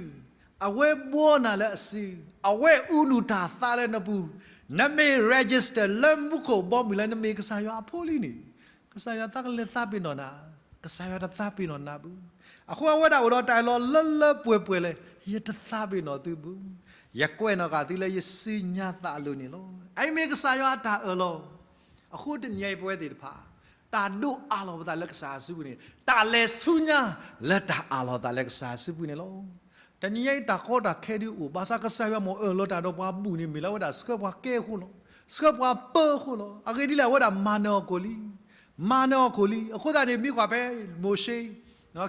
အဝဲဘှီနၤလၢအစု, အဝဲအူနုၢ်တၢ်သးလၢနပူၤ, နမ့ၢ် register လၢမူခိၣ်ဘီမုၢ်လၢနမ့ၢ်ကစၢ်ယွၤအဖိလံန့ၣ်, ကစၢ်ယွၤသးကလဲၤသးပ့ၤနီၣ်နၤ, ကစၢ်ယွၤတသးပ့ၤနီၣ်နၤဘၣ်. အဃိအဝဲဒၣ်အိၣ်ဒီးတၢ်အၢၣ်လီၤလၢလၢပှဲၤပှဲၤလၢ ယတသးပ့ၤနီၣ်သုဘၣ်, ယကွဲးနီၣ်ဃာ်သုလၢယစုညါသးအလိၤန့ၣ်လီၤ. အအံၤမ့ၢ်ကစၢ်ယွၤအတၢ်အၢၣ်လီၤ. အဃိတနံၤညါအံၤပဝဲသ့ၣ်တဖၣ် တၢ်ဒိးအးလီၤပသးလၢကစၢ်ယွၤစုပူၤန့ၣ် တၢ်လဲၤဆူညါလၢတၢ်အးလီၤသးလၢကစၢ်ယွၤစုပူၤန့ၣ်လီၤ. တနံၤညါအံၤတၢ်ကီတၢ်ခဲဒုးအိၣ် ဘၣ်ဆၣ်ကစၢ်ယွၤမ့ၢ်အၢၣ်လီၤတၢ်ဒီးပှၤဘူၣ်န့ၣ် မ့ၢ်လၢအဝဲဒၣ်ဆှၢပှၤကဲအဃိလီၤ. ဆှၢပှၤပၢအဃိလီၤ. အဂ့ၢ်ဒ်လဲၣ် အဝဲဒၣ်မၤနၢၤအီၤကိၣ်လံ, မၤနၢၤအီၤကိၣ်လံ. အဃိသတးန့ၣ် မ့ၢ်ကွၢ်ဖဲ မိၤၡ့,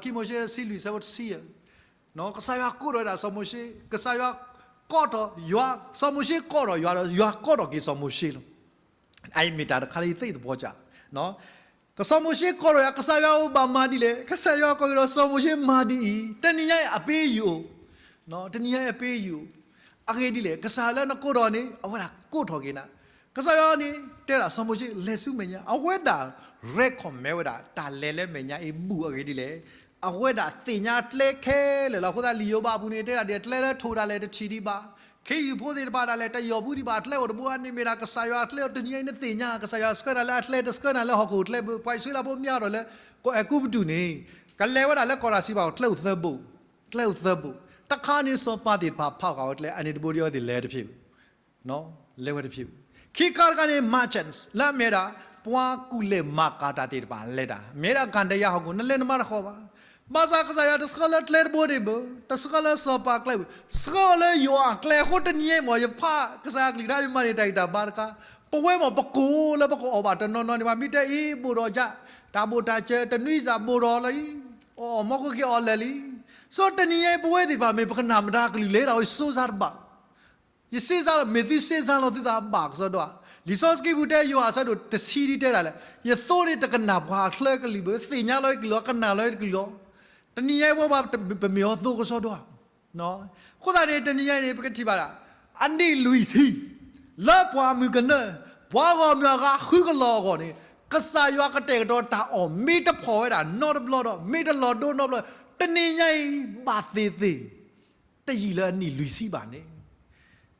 ခံမိၤၡ့ဆံလွံၢ်ဆၢဖိတဆံယဲၢ် ကစၢ်ယွၤကိးထီၣ်ဝဲဒၣ်စီၤမိၤၡ့, ကစၢ်ယွၤကိးထီၣ်ယွၤ, စီၤမိၤၡ့ကိးထီၣ်ယွၤဒီး ယွၤကိးထီၣ်က့ၤစီၤမိၤၡ့လီၤ. အအံၤမ့ၢ်တၢ်တခါလၢယသ့ၣ်သပှၢ်ကၢ်, ကစီၤမိၤၡ့ကိးထီၣ်ယွၤ ကစၢ်ယွၤအိၣ်ဘၣ်မၤဒ်လဲၣ်, ကစၢ်ယွၤကိးက့ၤဒီးစီၤမိၤၡ့မၤဒ်အံၤ, တနံၤညါအံၤအပ့ယုၢ်အိၣ်, တနံၤညါအံၤအပ့ယုၢ်အိၣ်, အဂ့ၢ်ဒ်လဲၣ် ကစၢ်လၢနကိးထီၣ်န့ၣ် အဝဲဒၣ်ကိးထီၣ်က့ၤနၤ, ကစၢ်ယွၤန့ၣ် တဲဒၣ်စီၤမိၤၡ့လဲၤဆူမဲာ်ညါ, အဝဲဒၣ် recommend ဝဲဒၣ် တၢ်လဲၤလၢမဲာ်ညါအံၤဘူၣ်အဂ့ၢ်ဒ်လဲၣ်, အဝဲဒၣ်သ့ၣ်ညါကျဲခဲလၢာ်လီၤ. အဃိသတးလံာ်ယိၤဘးအပူၤန့ၣ် တဲဒၣ်ဒ်အကျဲလၢထိၣ်ဒၣ်လဲာ်တထံၣ်ဒံးဘၣ်, ခ့ယုၢ်ဖိသ့ၣ်တဖၣ်ဒၣ်လဲာ်တယီၢ်ဘူးဒံးဘၣ်, အကျဲအိၣ်တဘိအန့ၣ်မ့ၢ်ဒၣ်ကစၢ်ယွၤအကျဲ, တနံၤညါအံၤနသ့ၣ်ညါ ကစၢ်ယွၤဆှၢနၤလၢအကျဲ တဆှၢနၤလၢဟီၣ်ခိၣ်ချၢဘၣ်. ပှၤအံၣ်စရ့လးဖိမ့ၢ်အါထီၣ်လၢ အဲၤကူပတူးန့ၣ် ကလဲၤဝဲဒၣ်လၢကီၢ်တၢ်စံးပာ်အီၤ ကျဲအိၣ်သၢဘိ, ကျဲအိၣ်သၢဘိ, တခါန့ၣ်စီၤပၤသ့ၣ်တဖၣ်ဖးဃာ်ဝဲကျဲ အန့ၣ်တဘိဒီးအဝဲသ့ၣ်လဲၤတဖျၢၣ် လဲၤဝဲတဖျၢၣ်, ခံခါတခါန့ၣ် merchants လၢအမ့ၢ်ဝဲဒၣ် ပှၤကူၣ်လဲၤမၤကၤတၢ်သ့ၣ်တဖၣ်လဲၤတၢ် မ့ၢ်ဝဲဒၣ်ကၤဒယၤဟီၣ်ခိၣ် နလဲၤနမၤတဃီဘၣ်. ဘၣ်ဆၣ်ကစၢ်ယွၤတဆှၢလၢကျဲတဘိန့ၣ်ဘၣ်, တဆှၢလၢစီၤပၤကျဲဘၣ်, ဆှၢအီၤလၢယွၤအကျဲအဃိ တနံၤအံၤမ့ၢ် ယဖးကစၢ်ယွၤကလုၢ်ကထါ ယမၤန့ၢ်တၢ်ဂံၢ်တၢ်ဘါတခါ, ပဝဲမ့ၢ်ပကိးလၢပကအီၣ်ဘၣ်တနီၤနီၤန့ၣ် ပှၤမ့ၢ်တဲအံၤ ဘိၣ်ဒီးယၤ, တၢ်ဘိၣ်တၢ်စၢၤ တနွံစၢ်ဘိၣ်ဒီးလၢအံၤ, အီၣ်မီၢ်ကက့ၤအီၣ်လၢာ်လံ. ဆိတနံၤအံၤ ပဝဲသ့ၣ်တဖၣ်မ့ၢ်ပကနၣ်မတၤကလုၢ်လဲၤတၢ်အံၤ စိစါတဘၣ် ယစ့စါလီၤ မ့ၢ်သုစ့စါလီၤသုသးဘၣ်ကစီဒီဧါ. လံာ်စီဆှံပူၤတဲ ယိၤဟၣ်အဆၢဒိၣ်တဆံဒ်တဲဒၣ်လဲာ်, ယသိန့ၣ်တကနၣ်ပှၤအချၢကလုၢ်ဘၣ်, သ့ၣ်ညါလီၤယကလုၢ်လီၤ ကနၣ်လီၤယကလုၢ်လီၤ. တနံၤညါအံၤပဝဲပမ့ၢ်အီၤသိကစီဒီဧါ. အဃိသတးန့ၣ် တနံၤညါအံၤန့ၣ် ပကထံၣ်ဘၣ်ဒၣ် အနံၣ်လွံၢ်ဆံ လၢပှၤမုၢ်ကနၢ ပှၤဂီၢ်မုၢ်အဂၤဃုကလီၤအဂီၢ်န့ၣ် ကစၢ်ယွၤကတဲာ်ကတီၤတၢ်အီၣ် မ့ၢ်တဖှီၣ်ဝဲဒၣ်နီတဘျီဒီး မ့ၢ်တလီၤဒိနီတဘျီ, တနံၤညါအံၤ ဘၣ်သ့ၣ်သ့ၣ် တယံာ်လၢအနံၣ်လွံၢ်ဆံဘၣ်န့ၣ်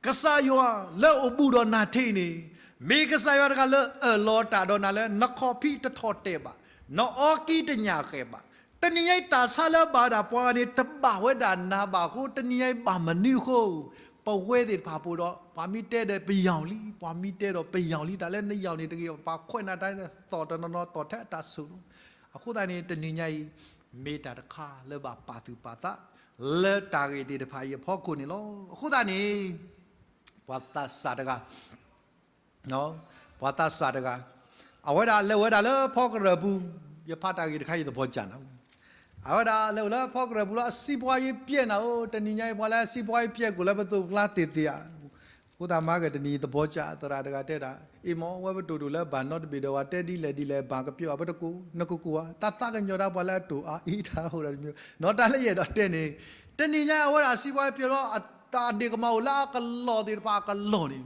ကစၢ်ယွၤလၢအိၣ်ဘူးဒီးနၤထဲအံၤန့ၣ် မ့ၢ်ကစၢ်ယွၤတဂၤလၢအၢၣ်လီၤတၢ်ဒီးနၤလၢ နခီၣ်ဖံးတထီၣ်တဲာ်ဘၣ်, နအီကံတညၣ်ဃဲၤဘၣ်. တနံၤညါအံၤတၢ်ဆါလၢအဘၣ်ဝဲဒၣ်ပှၤန့ၣ် တဘၣ်ဝဲဒၣ်နၤဘၣ်အဃိ တနံၤညါအံၤဘၣ်မနုၤအဃိ ပဝဲသ့ၣ်တဖၣ်ပူၤဒီး ပှၤမ့ၢ်တဲဒီးပယီၤလံ, ပှၤမ့ၢ်တဲဒီးပယီၤလံ, တၢ်လၢနယီၤန့ၣ်တဂ့ၤ, ပှၤခွဲးနၤတၢ်သီၣ်တနီၤနီၤသီၣ်ထဲအတၢ်ဆိၣ်လီၤ. အဃိသတးန့ၣ် တနံၤညါအံၤ မ့ၢ်တၢ်တခါလၢဘၣ်ပာ်သူၣ်ပာ်သး လၢတၢ်ဂ့ၢ်သ့ၣ်တဖၣ်အံၤအဖီခိၣ်န့ၣ်လီၤ. အဃိသတးန့ၣ် ပှၤသးစၢ်တဂၤ ပှၤသးစၢ်တဂၤ, အဝဲဒၣ်လဲၤဝဲဒၣ်လၢဖီကရၢၢ်ပူၤ, ယဖးတၢ်ဂ့ၢ်တခါအံၤသဘီကၢ်နၤ, အဝဲဒၣ်လဲၤအိၣ်လၢဖီကရၢၢ်ပူၤလီၤ အစီးပွားရေးပျက်နၤအိၣ်, တနံၤညါအံၤ ပှၤလၢအစီးပွားရေးပျက်ကိးလၢပသိးပကျါသ့ၣ်သ့ၣ်ဧါ, အဃိသတးမၤက့ၤတနံၤသဘီကၢ်သရၣ်တဂၤတဲဒၣ်, အ့ၣ်မ့ၢ်ဝဲပတိၢ်ဒိၣ်လၢဘၣ်နီတဘ့ၣ်ဒီး ပှၤတဲဒ်လဲၣ်ဒ်လဲၣ် ဘၣ်ကပျီအပတကိး နကကိးဧါ, တၢ်သးကညီၤတၢ်ပှၤလၢအတိၢ်အါအံၤတၢ်အိၣ်ဒီးတမံၤ, နီၢ်တၢ်လၢယအဲၣ်ဒိးတဲန့ၣ်, တနံၤညါအဝဲဒၣ်စီးပွားရေးပျက်လီၤ အတၢ်ဒ့ၣ်ကမၤအိၣ်လၢအကလီၢ်သ့ၣ်တဖၣ်အကလီၢ်န့ၣ်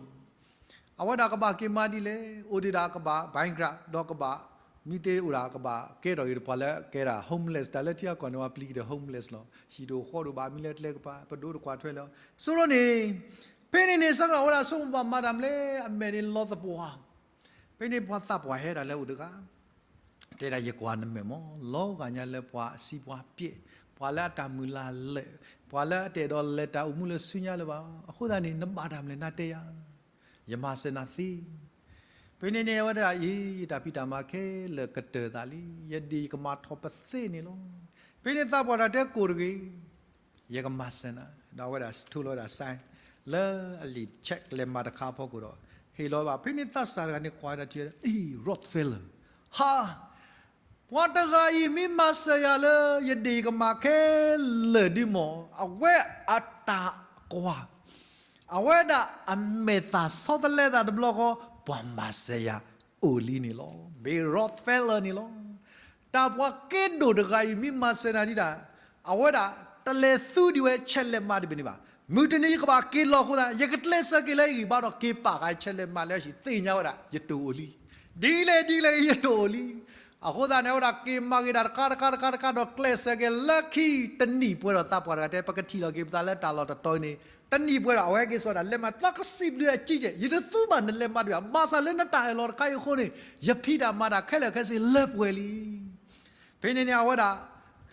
အဝဲဒၣ်ကဘၣ်က့ၤမၤဒ်လဲၣ်, အိၣ်ဒံးဒၣ်ကဘၣ် bankrupt ဒီးကဘၣ် မ့ၢ်သ့အိၣ်ဒၣ်ကဘၣ်ကဲထီၣ်ဂ့ၤဒီးပှၤလၢကဲဒၣ် homeless တၢ်လၢထံအကီၢ်န့ၣ် ပှၤပျံၤက့ၤဒီး homeless လီၤ. ဟံၣ်တအိၣ်ဃီတအိၣ်ဘၣ် မံလၢကျဲကပၤ ပဒိးတကွၢ်ထွဲလၢၤ. ဆိရိန့ၣ် ဖဲန့ၣ်န့ၣ် ဆၢကတီၢ်အဝဲဒၣ်ဆိကမိၣ်ဘၣ်မၤတၢ်မနုၤလဲၣ် အမဲာ်န့ၣ်လီၤသပှၢ်, ဖဲန့ၣ်ပှၤသးပှၢ်ဟဲဒၣ်လၢအအိၣ်တဂၤ တဲဒၣ်ယကွၢ်နမဲာ်မး လီၤဂာ်ညါလၢပှၤအစီးပွားပျက်, ပှၤလၢအတၢ်မုၢ်လၢ်လၢာ်, ပှၤလၢအတအဲၣ်ဒိးလဲၤတၢ်အိၣ်မူလၢဆူညါလၢၤဘၣ်, အဃိသတးန့ၣ် နဘၣ်တၢ်မနုၤလဲၣ်နတဲယၤ ယမၤစၢၤနၤသ့. ဖဲန့ၣ်န့ၣ် အဝဲဒၣ်အံၤ ယတၢ်ဖံးတၢ်မၤခဲလၢာ်ကတၢၢ်သးလံ, ယဒ့ၣ်ယကမၤထီၣ်ပသ့န့ၣ်လီၤ. ဖဲန့ၣ်သးပှၢ်တဂၤတဲကိးတဂ့ၤ, ယကမၤစၢၤနၤ, ဒီးအဝဲဒၣ်ထိလီၤဝဲဒၣ် sign လၢအလံာ် check လဲၤမၤတခါအဖီခိၣ်ဒီး ဟ့ၣ်လီၤဘၣ်. ဖဲန့ၣ်သးစၢ်တဂၤန့ၣ်ကွၢ်ဝဲဒၣ်ထံဒီး အံၤ Rockefeller ဟါ ပှၤတဂၤအံၤမ့ၢ်မၤစၢၤယၤလၢ ယဒ့ၣ်ယကမၤခဲလၢာ်ဒုမး, အဝဲအတၢ်ကွၢ်, အဝဲဒၣ်အမဲာ်သၣ်ဆီတလဲသးတဘျီဃီ, ပှၤမၤစၢၤယၤအိၣ်လံန့ၣ်လီၤ. မ့ၢ် Rockefeller န့ၣ်လီၤ. တၢ်ပှၤကဲဒိၣ်တဂၤအံၤမ့ၢ်မၤစၢၤနၤဒံးဒၣ်, အဝဲဒၣ်တလဲၤသူဒံးဝဲ check လဲၤမၤတဘ့ၣ်န့ၣ်ဘၣ်. မုၢ်တနံၤယကဘၣ်က့ၤလီၤအဃိသတး ယကကျဲးစၢးက့ၤလၢအဂံၢ်ဘါဒီးက့ၤပာ်ဃာ် check လဲၤမၤလၢအဟံၣ် သ့ၣ်ညါဝဲဒၣ် ယတအိၣ်လံ ဒ်လဲၣ်ဒ်လဲၣ်ယတအိၣ်လံ. အဃိသတးန့ၣ် အဝဲဒၣ်က့ၤမၤဂ့ၤတၢ်တခါတခါတခါတခါဒီးကျဲးစၢးက့ၤလၢခံတနံၣ်ပှဲၤဒီးသးပှၢ်တဂၤတဲ ပကထံၣ်လီၤက့ၤပသးလၢတၢ်လီၢ်တတီၤအံၤန့ၣ် တနံၣ်ပှဲၤဒီး အဝဲက့ၤစိာ်ဒၣ်လဲၤမၤ သးကစံးဘျုးအကံကဲး ယတသူဘၣ်နလဲၤမၤတဘၣ် ဘၣ်ဆၣ်လၢနတၢ်အၢၣ်လီၤတခါအံၤအဃိန့ၣ် ယဖံးတၢ်မၤတၢ်ခဲလၢာ်ခဲဆ့လၢပှဲၤလံ. ဖဲန့ၣ်န့ၣ် အဝဲဒၣ်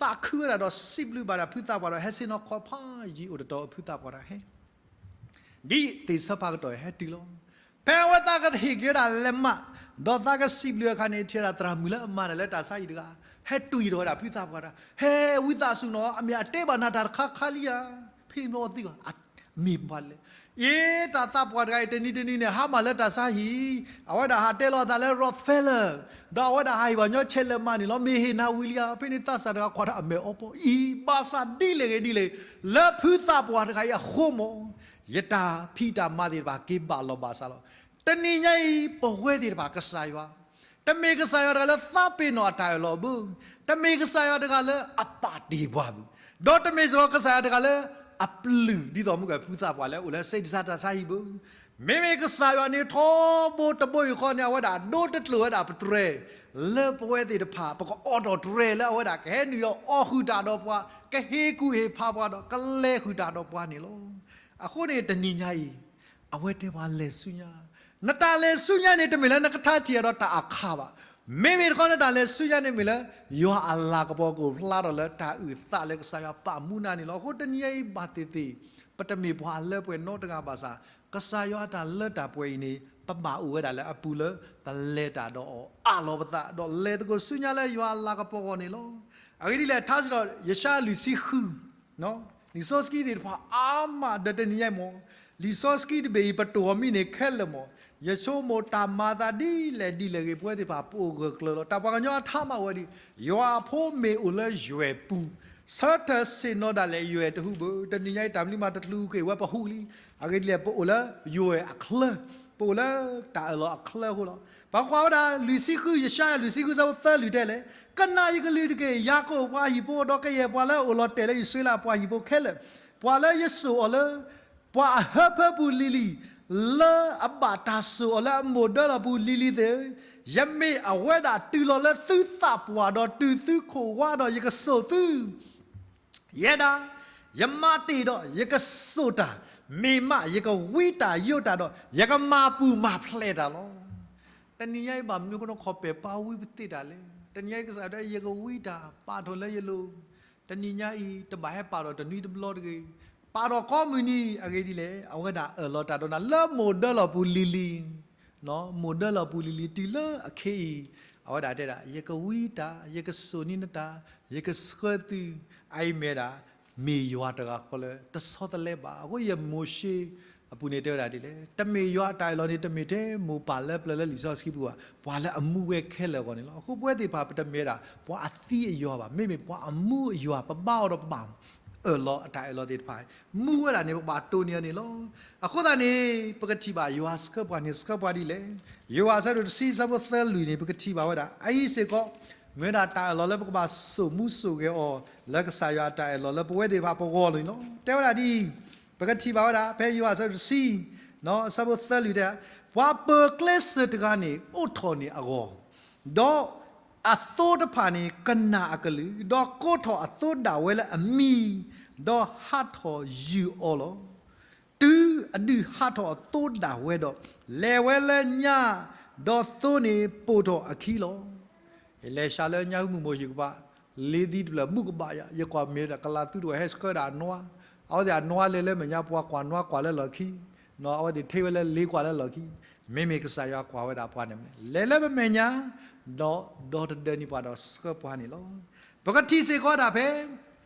သးခုဝဲဒၣ်ဒီးစံးဘျုးဘၣ်ဒၣ်ဖုသးပှၢ်ဒီး ဟဲဆ့ၣ်နီၤခီဖးယံၤအိၣ်တတီၤ ဖုသးပှၢ်တဂၤဟဲ ဒ်သ့ၣ်ဆၢဖးကတီၢ်ဟဲတုၤလီၤ. ဖဲအဝဲသးကဟ့ၣ်က့ၤဝဲဒၣ်လဲၤမး, ဒီးသးကစံးဘျုးအခါန့ၣ် ထံၣ်ဝဲဒၣ်သရၣ်မုၣ်လၢအမၤတၢ်လၢတၢ်ဆါဟံၣ်တဂၤ ဟဲတွံၢ်ထီၣ်ဝဲဒၣ်ဖုသးပှၢ်တဂၤ ဟဲဝံသးစူၤနီၤ အမ့ၢ်အတဲဘၣ်နၤတၢ်တခါခါလံဧါ, ဖဲန့ၣ်ဘျီသံကွၢ် မ့ၢ်ပှၤလဲၣ်. အ့ တၢ်သးပှၢ်တဂၤအံၤ တနံၤတနံၤန့ၣ် ဟါမၢ်လၢတၢ်ဆါဟံၣ်, အဝဲဒၣ်ဟးတဲလီၤအသးလၢ Rockefeller ဒီးအဝဲဒၣ်ဟးဟ့ၣ်ပှၤညီဆဲးလဲးမးန့ၣ်လီၤ. မ့ၢ်ဟ့ၣ်နၤဝံၤလံဧါ. ဖဲန့ၣ်သးစၢ်တဂၤကွၢ်ထီၣ်အမဲာ်အီပီအံၤ ဘၣ်ဆၣ်ဒ်လဲၣ်ဂ့ၤဒ်လဲၣ် လၢဖုသးပှၢ်တဂၤအံၤအဃိမး ယတၢ်ဖံးတၢ်မၤသ့ၣ်တဖၣ်က့ၤဘၣ်လီၤဘၣ်စးလီၤ. တနံၤညါအံၤ ပဝဲသ့ၣ်တဖၣ်ကစၢ်ယွၤ တမ့ၢ်ကစၢ်ယွၤတဂၤလၢသးပ့ၤနီၣ်အတၢ်အၢၣ်လီၤဘၣ်, တမ့ၢ်ကစၢ်ယွၤတဂၤလၢအပာ်တ့ၢ်ပှၤဘၣ်, ဒီးတမ့ၢ်စ့ၢ်ကီးကစၢ်ယွၤတဂၤလၢအပျုၢ်ဒ်သိးမုၢ်ကဖုသးပှၢ်လၢအိၣ်လၢစ့တစါတၢ်ဆါဟံၣ်ဘၣ်. မ့မ့ၢ်ကစၢ်ယွၤန့ၣ်ထီဘိတဘိယူၢ်ဃီန့ၣ် အဝဲဒၣ်ဒိတကျိၤဝဲဒၣ်ပတြၢၤ လၢပဝဲသ့ၣ်တဖၣ် ပကအီၣ်တ့ၢ်တြဲၤလၢအဝဲဒၣ်ကဟဲနုာ်ဒီးအီၣ်ဃုာ်တၢ်ဒီးပှၤ, ကဟ့ၣ်ကူၣ်ဟ့ၣ်ဖးပှၤဒီးကလဲၤဃုာ်တၢ်ဒီးပှၤန့ၣ်လီၤ. အဃိန့ၣ်တနံၤညါအံၤ အဝဲတဲပှၤလဲၤဆူညါ, နတၢ်လဲၤဆူညါန့ၣ် တမ့ၢ်လၢနကထါထံၣ်အီၤဒီးတၢ်အခါဘၣ်. မ့မ့ၢ်တခီနတၢ်လဲၤဆူညါန့ၣ်မ့ၢ်လၢ ယွၤအလၤကပီၤကအိၣ်ဖျါထီၣ်လၢတၢ်အုၣ်သးလၢကစၢ်ယွၤပာ်မူနၤန့ၣ်လီၤ. အဃိတနံၤညါအံၤဘၣ်သ့ၣ်သ့ၣ် ပတမ့ၢ်ပှၤအလၢပှဲၤနီတဂၤဘၣ်ဆၣ် ကစၢ်ယွၤအတၢ်လၢတၢ်ပှဲၤအံၤန့ၣ် ပဘၣ်အိၣ်ဝဲဒၣ်လၢအပူၤလၢ ပလဲၤတၢ်ဒီးအီၤအးလီၤပသး ဒီးလဲၤသကိးဆူညါလၢယွၤအလၤကပီၤအဂီၢ်န့ၣ်လီၤ. အဂ့ၢ်ဒ်လဲၣ် ထါစံးထီၣ် ယၡါယၤလွံၢ်ဆံဃု လံာ်စီဆှံသ့ၣ်တဖၣ်အါမးဒီးတနံၤညါအံၤမး, လံာ်စီဆှံတဘ့ၣ်အံၤ ပတိၢ်အီၤမံန့ၢ်ခဲလၢာ်မး, ယဆိကမိၣ်တၢ်မၤသးဒ်လဲၣ်ဒ်လဲၣ်ဂ့ၤ ပဝဲသ့ၣ်တဖၣ်ပအိၣ်ဂၢၢ်ကျၢၤလီၤ. တၢ်ပှၤကညီအထါမးဝဲဒၣ်, ယွၤအဖိမ့ၢ်အိၣ်လၢယွဲၢ်ပူၤ, ဆၢထၢၣ်ဆ့ၣ်နီၤဒၣ်လဲာ်ယွဲၢ်တဟူးဘၣ်. တနံၤညါအံၤတၢ်မနုၤမးတချုးဃ့ၢ်ဝဲပဟူးလံ. အဂ့ၢ်ဒ်လဲၣ် ပအိၣ်လၢယွဲၢ်အချၢ, ပအိၣ်လၢတၢ်အၢၣ်လီၤအချၢအဃိလီၤ. ပကွၢ်ဝဲဒၣ်လွံၢ်ဆံဃု ယၡါယၤလွံၢ်ဆံဃု ဆၢဖိသၢလွံၢ်တဲလဲၣ်, ကနၣ်ယကလုၢ်တက့ၢ်, ယၤကိာ်ပှၤဟံၣ်ဖိ ဒီးကယဲၢ်ပှၤလၢအအိၣ်လီၤတဲာ်လၢယၤရူၤၡလ့ၣ်ပှၤဟံၣ်ဖိခဲလၢာ်, ပှၤလၢယစိာ်အီၤလၢ ပှၤအဟၢဖၢပူၤလံၤလံၤ, လၢအဘၣ်တၢ်စိာ်အီၤလၢအမိၢ်ဒၢလီၤပူၤလံၤလံၤသ့ၣ်ဧၢ, ယမ့ၢ်အဝဲဒၣ်တုၤလီၤလၢသုသးပှၢ်ဒီးတုၤသုခိၣ်ဝါဒီး ယကစိာ်သု ယဲဒၣ်, ယမၤတ့ၢ်ဒီးယကစိာ်တၢ်, မ့ၢ်မးယကဝံတၢ်ယိးတၢ်ဒီး ယကမၤပူၤမၤဖျဲးတၢ်လီၤ. တနံၤညါအံၤဘၣ်မနုၤအဃိ ခီၣ်ပဲာ်ပာ်ဝံပသ့ၣ်တၢ်လဲၣ်. တနံၤညါအံၤကစၢ်ယွၤတဲယကဝံတၢ်ပာ်ထီၣ်လၢယလိၤ, တနံၤညါအံၤ တဘၣ်ဟဲပာ်ထီၣ်တနွံတဘျီတဂ့ၤ, ပာ်ထီၣ်ကိးမုၢ်နံၤအဂ့ၢ်ဒ်လဲၣ်, အဝဲဒၣ်အၢၣ်လီၤတၢ်ဒီးနၤလၢမိၢ်ဒၢလီၤပူၤလံၤလံၤ မိၢ်ဒၢလီၤပူၤလံၤလံၤတုၤလၢအခ့အံၤ, အဝဲဒၣ်တဲဒၣ် ယကဝံတၢ်, ယကစိာ်န့ၢ်နတၢ်, ယကဆှၢသု, အအံၤမ့ၢ်ဒၣ်, မ့ၢ်ယွၤတဂၤဃီလၢတဆီတလဲဘၣ်. အဃိယမိၤၡ့ အပူၤန့ၣ်တဲဝဲဒၣ်ဒ်လဲၣ်, တမ့ၢ်ယွၤအတၢ်အၢၣ်လီၤန့ၣ် တမ့ၢ်ထဲမိၢ်ပၢ်လၢပျၢၤလၢလံာ်စီဆှံပူၤဘၣ်, ပှၤလၢအမူဝဲခဲလၢာ်အဂီၢ်န့ၣ်လီၤ. အဃိပဝဲသ့ၣ်တဖၣ် ပတမ့ၢ်ဝဲဒၣ် ပှၤအသံအယွၤဘၣ်, မ့မ့ၢ်ပှၤအမူအယွၤ ပဘါအီၤဒီးပဘၣ်အၢၣ်လီၤအတၢ်အၢၣ်လီၤသ့ၣ်တဖၣ်, မူဝဲဒၣ်န့ၣ် ပဘၣ်တိၢ်န့ၢ်အီၤန့ၣ်လီၤ. အဃိသတးန့ၣ် ပကထံၣ်ဘၣ်ယွၤဆှၢပှၤန့ၣ် ဆှၢပှၤဒ်လဲၣ်. ယိၤဟၣ်အဆၢဒိၣ်တဆံ အဆၢဖိသၢလွံၢ်န့ၣ် ပကထံၣ်ဘၣ်ဝဲဒၣ် အအံၤစ့ၢ်ကီး မ့ၢ်ဝဲဒၣ်တၢ်အၢၣ်လီၤလၢပကဘၣ်စိာ်မူစိာ်ဂဲၤအီၤ လၢကစၢ်ယွၤအတၢ်အၢၣ်လီၤလၢပဝဲသ့ၣ်တဖၣ်ပဂီၢ်န့ၣ်လီၤ. တဲဝဲဒၣ်ဒ်အံၤ, ပကထံၣ်ဘၣ်ဝဲဒၣ် ဖဲယိၤဟၣ်အဆၢဒိၣ်တဆံ အဆၢဖိသၢလွံၢ်တဲ, ပှၤပၢၤကျဲစၢၤတဂၤန့ၣ် အိးထီၣ်န့ၢ်အဂီၤ, ဒီးအသိတဖၣ်န့ၣ် ကနၣ်အကလုၢ်, ဒီးကိးထီၣ်အသိဒၣ်ဝဲလၢအမံၤ, ဒီးဟးထီၣ်ယုၢ်အီၤလီၤ. တုၤအဒုးဟးထီၣ်အသိဒၣ်ဝဲဒီး, လဲၤဝဲလၢညါ, ဒီးသိန့ၣ်ပိာ်ထီၣ်အခံလီၤ. ယလဲၤဆှးလၢညါ မုၢ်မိၢ်ယံၤကဘၣ်, လ့သံတဖျၢၣ်ဘူးကဘၣ်ယၤ, ယကွၢ်မ့ၢ်ဒီး ကလးသူတဝဲၢ်ဟဲဆှၢဒၣ်အနွါ, အဝဲသ့ၣ်အနွါလဲၤလၢမဲာ်ညါ ပှၤကွၢ်နွါကွၢ်လၢလီၢ်ခံ, အဝဲသ့ၣ်ထံၣ်ဝဲလၢလ့ကွၢ်လၢလီၢ်ခံ, မ့မ့ၢ်ကစၢ်ယွၤကွၢ်ဝဲဒၣ်ပှၤန့ၣ် လဲၤလၢပမဲာ်ညါ, ဒီးဒီတဒၢန့ၢ်ပှၤဒီးဆှၢပှၤန့ၣ်လီၤ. ပကထံၣ်စ့ၢ်ကီးဒၣ်ဖဲ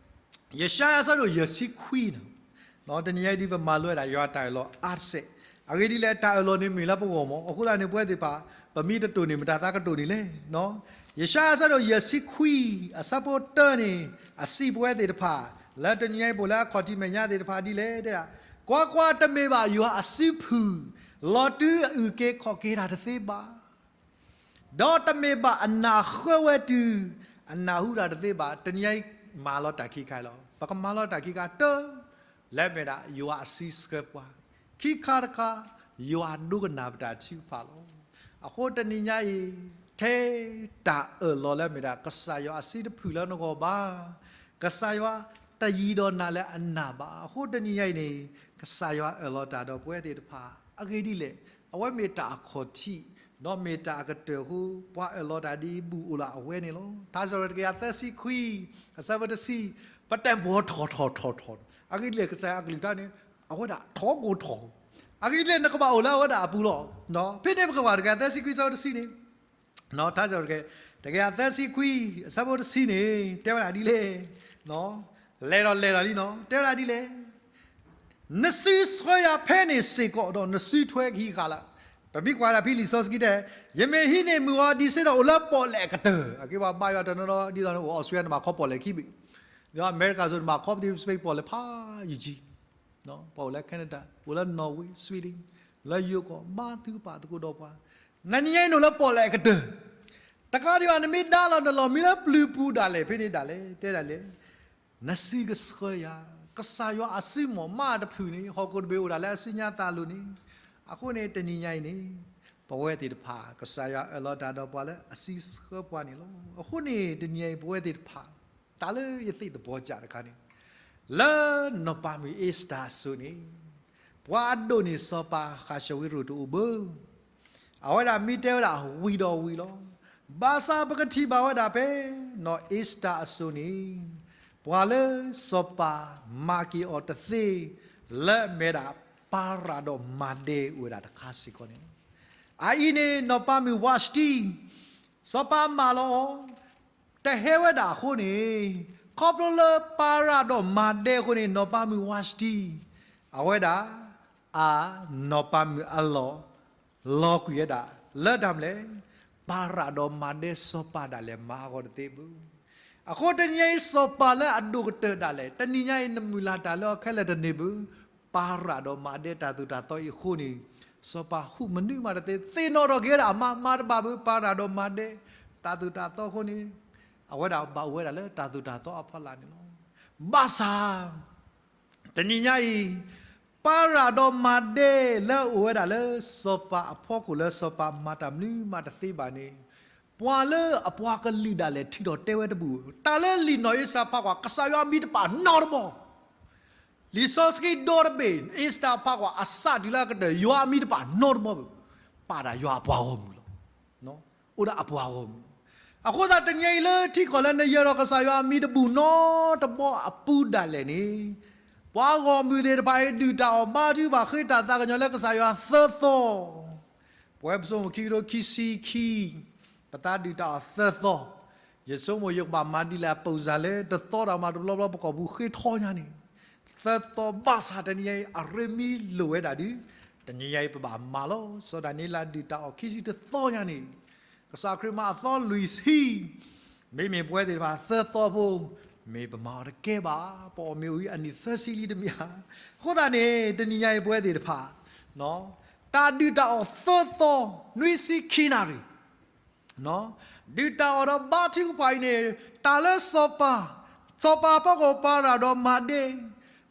ယၡါယၤအဆၢဒိၣ်ယဲၢ်ဆံခွံန့ၣ်, တနံၤညါအံၤဒ်ပမၤလိဝဲဒၣ်ယွၤအတၢ်အၢၣ်လီၤအါတစဲး, အဂ့ၢ်ဒ်လဲၣ် တၢ်အၢၣ်လီၤန့ၣ်မ့ၢ်လၢပဂီၢ်မး, အဃိသတးန့ၣ် ပဝဲသ့ၣ်တဖၣ် ပမ့ၢ်တတိၢ်န့ၣ် မတၤသးကတိၢ်န့ၣ်လဲၣ်. ယၡါယၤအဆၢဒိၣ်ယဲၢ်ဆံခွံ အဆၢဖိတၢန့ၣ် အစံးပဝဲသ့ၣ်တဖၣ် လၢတနံၤညါအံၤ ပအိၣ်လၢအခီၣ်ထံးမဲာ်ညါသ့ၣ်တဖၣ်ဒ်လဲၣ်တဲ, ကွၢ်ကွၢ်, တမ့ၢ်ဘၣ်ယွၤအစုဖုၣ် လီၤတုၤအအုၣ်က့ၤခီၣ်က့ၤတၢ်တသ့ဘၣ် ဒီးတမ့ၢ်ဘၣ်အနၢ်ဃၢဝဲတုၤ အနၢ်ဟူတၢ်တသ့ဘၣ်. တနံၤညါအံၤ မၤလီၤတၢ်ခံခါလီၤ. ပကမၤလီၤတၢ်ခံခါတၢ်, လၢအမ့ၢ်ဒၣ် ယွၤအစုဆှၢပှၤ, ခံခါတခါ, ယွၤဒိကနၣ်ပတၢ်ထုကဖၣ်လီၤ. အဃိတနံၤညါအံၤ, ထဲတၢ်အၢၣ်လီၤလၢအမ့ၢ်ဒၣ် ကစၢ်ယွၤအစုတဖုၣ်လၢနဂီၢ်ဘၣ်, ကစၢ်ယွၤတယံၤဒီးနၤလၢအနၢ်ဘၣ်. အဃိတနံၤညါအံၤန့ၣ်, ကစၢ်ယွၤအၢၣ်လီၤတၢ်ဒီးပဝဲသ့ၣ်တဖၣ် အဂ့ၢ်ဒ်လဲၣ်. အဝဲမ့ၢ်တၢ်အခီၣ်ထံး, ဒီးမ့ၢ်တၢ်အကတၢၢ်အဃိ, ပှၤအၢၣ်လီၤတၢ်ဒ်အံၤ ဘူးအိၣ်လၢအဝဲန့ၣ်လီၤ. ထါစံးထီၣ်ပတြၢၤ တကယၤသၢဆံခွံ အဆၢဖိတဆံ, ပတၢၣ်ပီၣ်ထီၣ်ထီၣ်ထီၣ်ထီၣ်, အဂ့ၢ်ဒ်လဲၣ် ကစၢ်ယွၤအကလုၢ်ကထါန့ၣ် အဝဲဒၣ်ထီၣ်ကိၢ်ထီၣ်, အဂ့ၢ်ဒ်လဲၣ် နကဘၣ်အိၣ်လၢအဝဲဒၣ်အပူၤလီၤ. ဖဲန့ၣ်ပကကွၢ် တကယၤသၢဆံခွံ အဆၢဖိတဆံန့ၣ်, ထါစံးထီၣ်ပတြၢၤ တကယၤသၢဆံခွံ အဆၢဖိတဆံန့ၣ် တဲဝဲဒၣ်ဒ်လဲၣ်, လဲၤဒီးလဲၤဒီးလံနီၤ, တဲဝဲဒၣ်ဒ်လဲၣ်. နစုဆှၢယၤဖဲန့ၣ်စ့ၢ်ကီး ဒီးနစုထွဲကဟံးဃာ်လၢ, ပမ့ၢ်ကွၢ်ဒၣ်ဖဲလံာ်စီဆှံတဲ, ယမ့ၢ်ဟံးန့ၢ်မုၢ်ဂီၤဒံးဆ့ဒီး အိၣ်လၢပီၣ်လဲၣ်အကတၢၢ်, အကဲပှၤဘါယွၤတနီၤနီၤ ဒ်သိးန့ၣ် အိၣ်အီစထြ့လယါန့ၣ် မၤခီပီၣ်လဲၣ်ခံဘ့ၣ်, ဒီးအမဲရကၤစိၤန့ၣ် မၤခီပသံ ပစပ့ၣ်ပီၣ်လဲၣ်ဖးယံာ်ကံ, ပှၤအိၣ်လၢ Canada, အိၣ်လၢ Norway, Sweden, လၢယိၤကီၢ် ဘါထုကဖၣ်သကိးဒီးပှၤ, နနံၤညါအံၤနအိၣ်လၢပီၣ်လဲၣ်အကတၢၢ်, တကးဒံးဘၣ် နမ့ၢ်ဒါလီၤနလီၢ်မံလၢပျုၤပူၤဒၣ်လဲာ် ဖဲန့ၣ်ဒၣ်လဲာ် တဲဒၣ်လဲာ် နစုကဆှၢယၤ, ကစၢ်ယွၤအစုမီၢ်မးတဖုၣ်န့ၣ် ဟီၣ်ခိၣ်တဘ့ၣ်အိၣ်ဒၣ်လၢအစုညါသးအလိၤန့ၣ်, အဃိန့ၣ် တနံၤညါအံၤန့ၣ် ပဝဲသ့ၣ်တဖၣ် ကစၢ်ယွၤအၢၣ်လီၤတၢ်ဒီးပှၤလၢအစုဆှၢပှၤန့ၣ်လီၤ. အဃိန့ၣ် တနံၤညါအံၤ ပဝဲသ့ၣ်တဖၣ် တၢ်လၢယသ့ၣ်သဘီကၢ်တခါန့ၣ်, လၢနီၢ်ပၤမုၣ်အ့စတၢ်အစိၤန့ၣ် ပှၤအဒိၣ်န့ၢ်စီၤပၤအဃးၡဝ့ရိၣ်တအိၣ်ဘၣ် အဝဲဒၣ်မ့ၢ်တဲဝဲဒၣ်ဝံၤဒီးဝံၤလီၤ. ဘၣ်ဆၣ်ပကထံၣ်ဘၣ်ဝဲဒၣ်ဖဲ နီၢ်အ့စတၢ်အစိၤန့ၣ် ပှၤလၢစီၤပၤမၤက့ၤအီၤတသ့ လၢအမ့ၢ်ဒၣ်ပၤရၤဒီးမၤဒဲအိၣ်ဝဲဒၣ်တခါစ့ၢ်ကီးန့ၣ်လီၤ. အအံၤန့ၣ် နီၢ်ပၤမုၣ်ဝးရှတံ စီၤပၤမၢလီၤအီၤ တဟဲဝဲဒၣ်အဃိန့ၣ်, ခီဖျိလၢပၤရၤဒီးမၤဒဲအဃိန့ၣ် နီၢ်ပၤမုၣ်ဝးရှတံ အဝဲဒၣ် အနီၢ်ပၤမုၣ်အလီၢ် လီၤကွံာ်ဝဲဒၣ် လၢတၢ်မနုၤလဲၣ်, ပၤရၤဒီးမၤဒဲစီၤပၤဒၣ်လဲာ်မၤအဂီၢ်တသ့ဘၣ်. အဃိတနံၤညါအံၤ စီၤပၤလၢအဒိၣ်ကတၢၢ်ဒၣ်လဲာ် တနံၤညါအံၤ နမုၢ်လၢ်တၢ်လၢအီၤခဲလၢာ်တန့ၢ်ဘၣ်. ပၤရၤဒီးမၤဒဲတၢ်သိၣ်တၢ်သီအံၤအဃိန့ၣ်, စီၤပၤဟူးမနုၤမးတသ့, သ့ၣ်နီၣ်ထီၣ်က့ၤဝဲဒၣ်အမါ, မၤတဘၣ်ဘၣ် ပၤရၤဒီးမၤဒဲတၢ်သိၣ်တၢ်သီအဃိန့ၣ်, အဝဲဒၣ်ဘၣ်အိၣ်ဝဲဒၣ်လၢတၢ်သိၣ်တၢ်သီအဖီလာ်န့ၣ်လီၤ. ဘၣ်ဆၣ် တနံၤညါအံၤ, ပၤရၤဒီးမၤဒဲလၢအအိၣ်ဝဲဒၣ်လၢစီၤပၤအဖီခိၣ်လၢစီၤပၤမၤတၢ်မနုၤမးတသ့ဘၣ်န့ၣ်, ပှၤလၢအပှၤကလုာ်ဒၣ်လဲာ်ထုးထီၣ်တဲဝဲတဘူၣ်, တၢ်လၢလံာ်နီၢ်အ့စတၢ်ဖးကွၢ် ကစၢ်ယွၤအမံၤတပာ်နီတဘီ လံာ်စီဆှံဒီတဘ့ၣ် အ့စတၢ်ဖးကွၢ်အစးတုၤလၢအကတၢၢ် ယွၤအမံၤတပာ်နီတဘီဘၣ်, ပာ်ဒၣ်ယွၤအပှၤဂီၢ်မုၢ်လီၤ. အိၣ်ဒၣ်အပှၤဂီၢ်မုၢ်. အဃိသတးတနံၤအံၤလၢထံကီၢ်လၢနယၢၤထီၣ်ကစၢ်ယွၤအမံၤတဘူၣ်နီတဘီ အပူၤဒၣ်လဲာ်န့ၣ်, ပှၤဂီၢ်မုၢ်သ့ၣ်တဖၣ်အံၤ ဒုၣ်တၢ်အီၣ်ဘါထုကဖၣ် ဃ့တၢ်သးကညီၤလၢကစၢ်ယွၤသၢသီ ပဝဲပဆိကမိၣ်ခံကထိခံဆံခံ, ပသးဒုၣ်တၢ်အီၣ်သၢသီ, ယဆိကမိၣ်ယကဘၣ်မၤဒ်လဲၣ်အပူၤစ့ၢ်လဲၣ်, တသီတၢ်မၤတဘျီဘျီ ပကီၢ်ပူၤဃ့ထီညါန့ၣ်, သၢသီဘၣ်ဆၣ်တနံၤညါအံၤ အရ့မံလိာ်ဝဲဒၣ်ဒုး, တနံၤညါအံၤပဘၣ်မၤလီၤ. စီၤဒၤနံးယ့လးဒုၣ်တၢ်အီၣ်ခံဆံတသီညါန့ၣ်, ကစၢ်ခရံာ်မၤအသီလွံၢ်ဆံ, မ့မ့ၢ်ပဝဲသ့ၣ်တဖၣ်သၢသီဖိ, မ့ၢ်ပမၤအီၤတကဲဘၣ်, ပအီၣ်မ့ၢ်အိၣ်အံၤအနံၣ်သၢဆံလံတမ့ၢ်ဧါ. အဃိသတးန့ၣ် တနံၤညါအံၤပဝဲသ့ၣ်တဖၣ် တၢ်ဒုၣ်တၢ်အီၣ်သၢသီ, နွံဆံခံနၣ်ရံၣ် ဒုၣ်တၢ်အီၣ်ဒီးဘါထုကဖၣ်အံၤန့ၣ်, တၢ်လၢစီၤပၤ, စီၤပၤဖီခိၣ်ပၤရၤဒီးမၤဒဲ,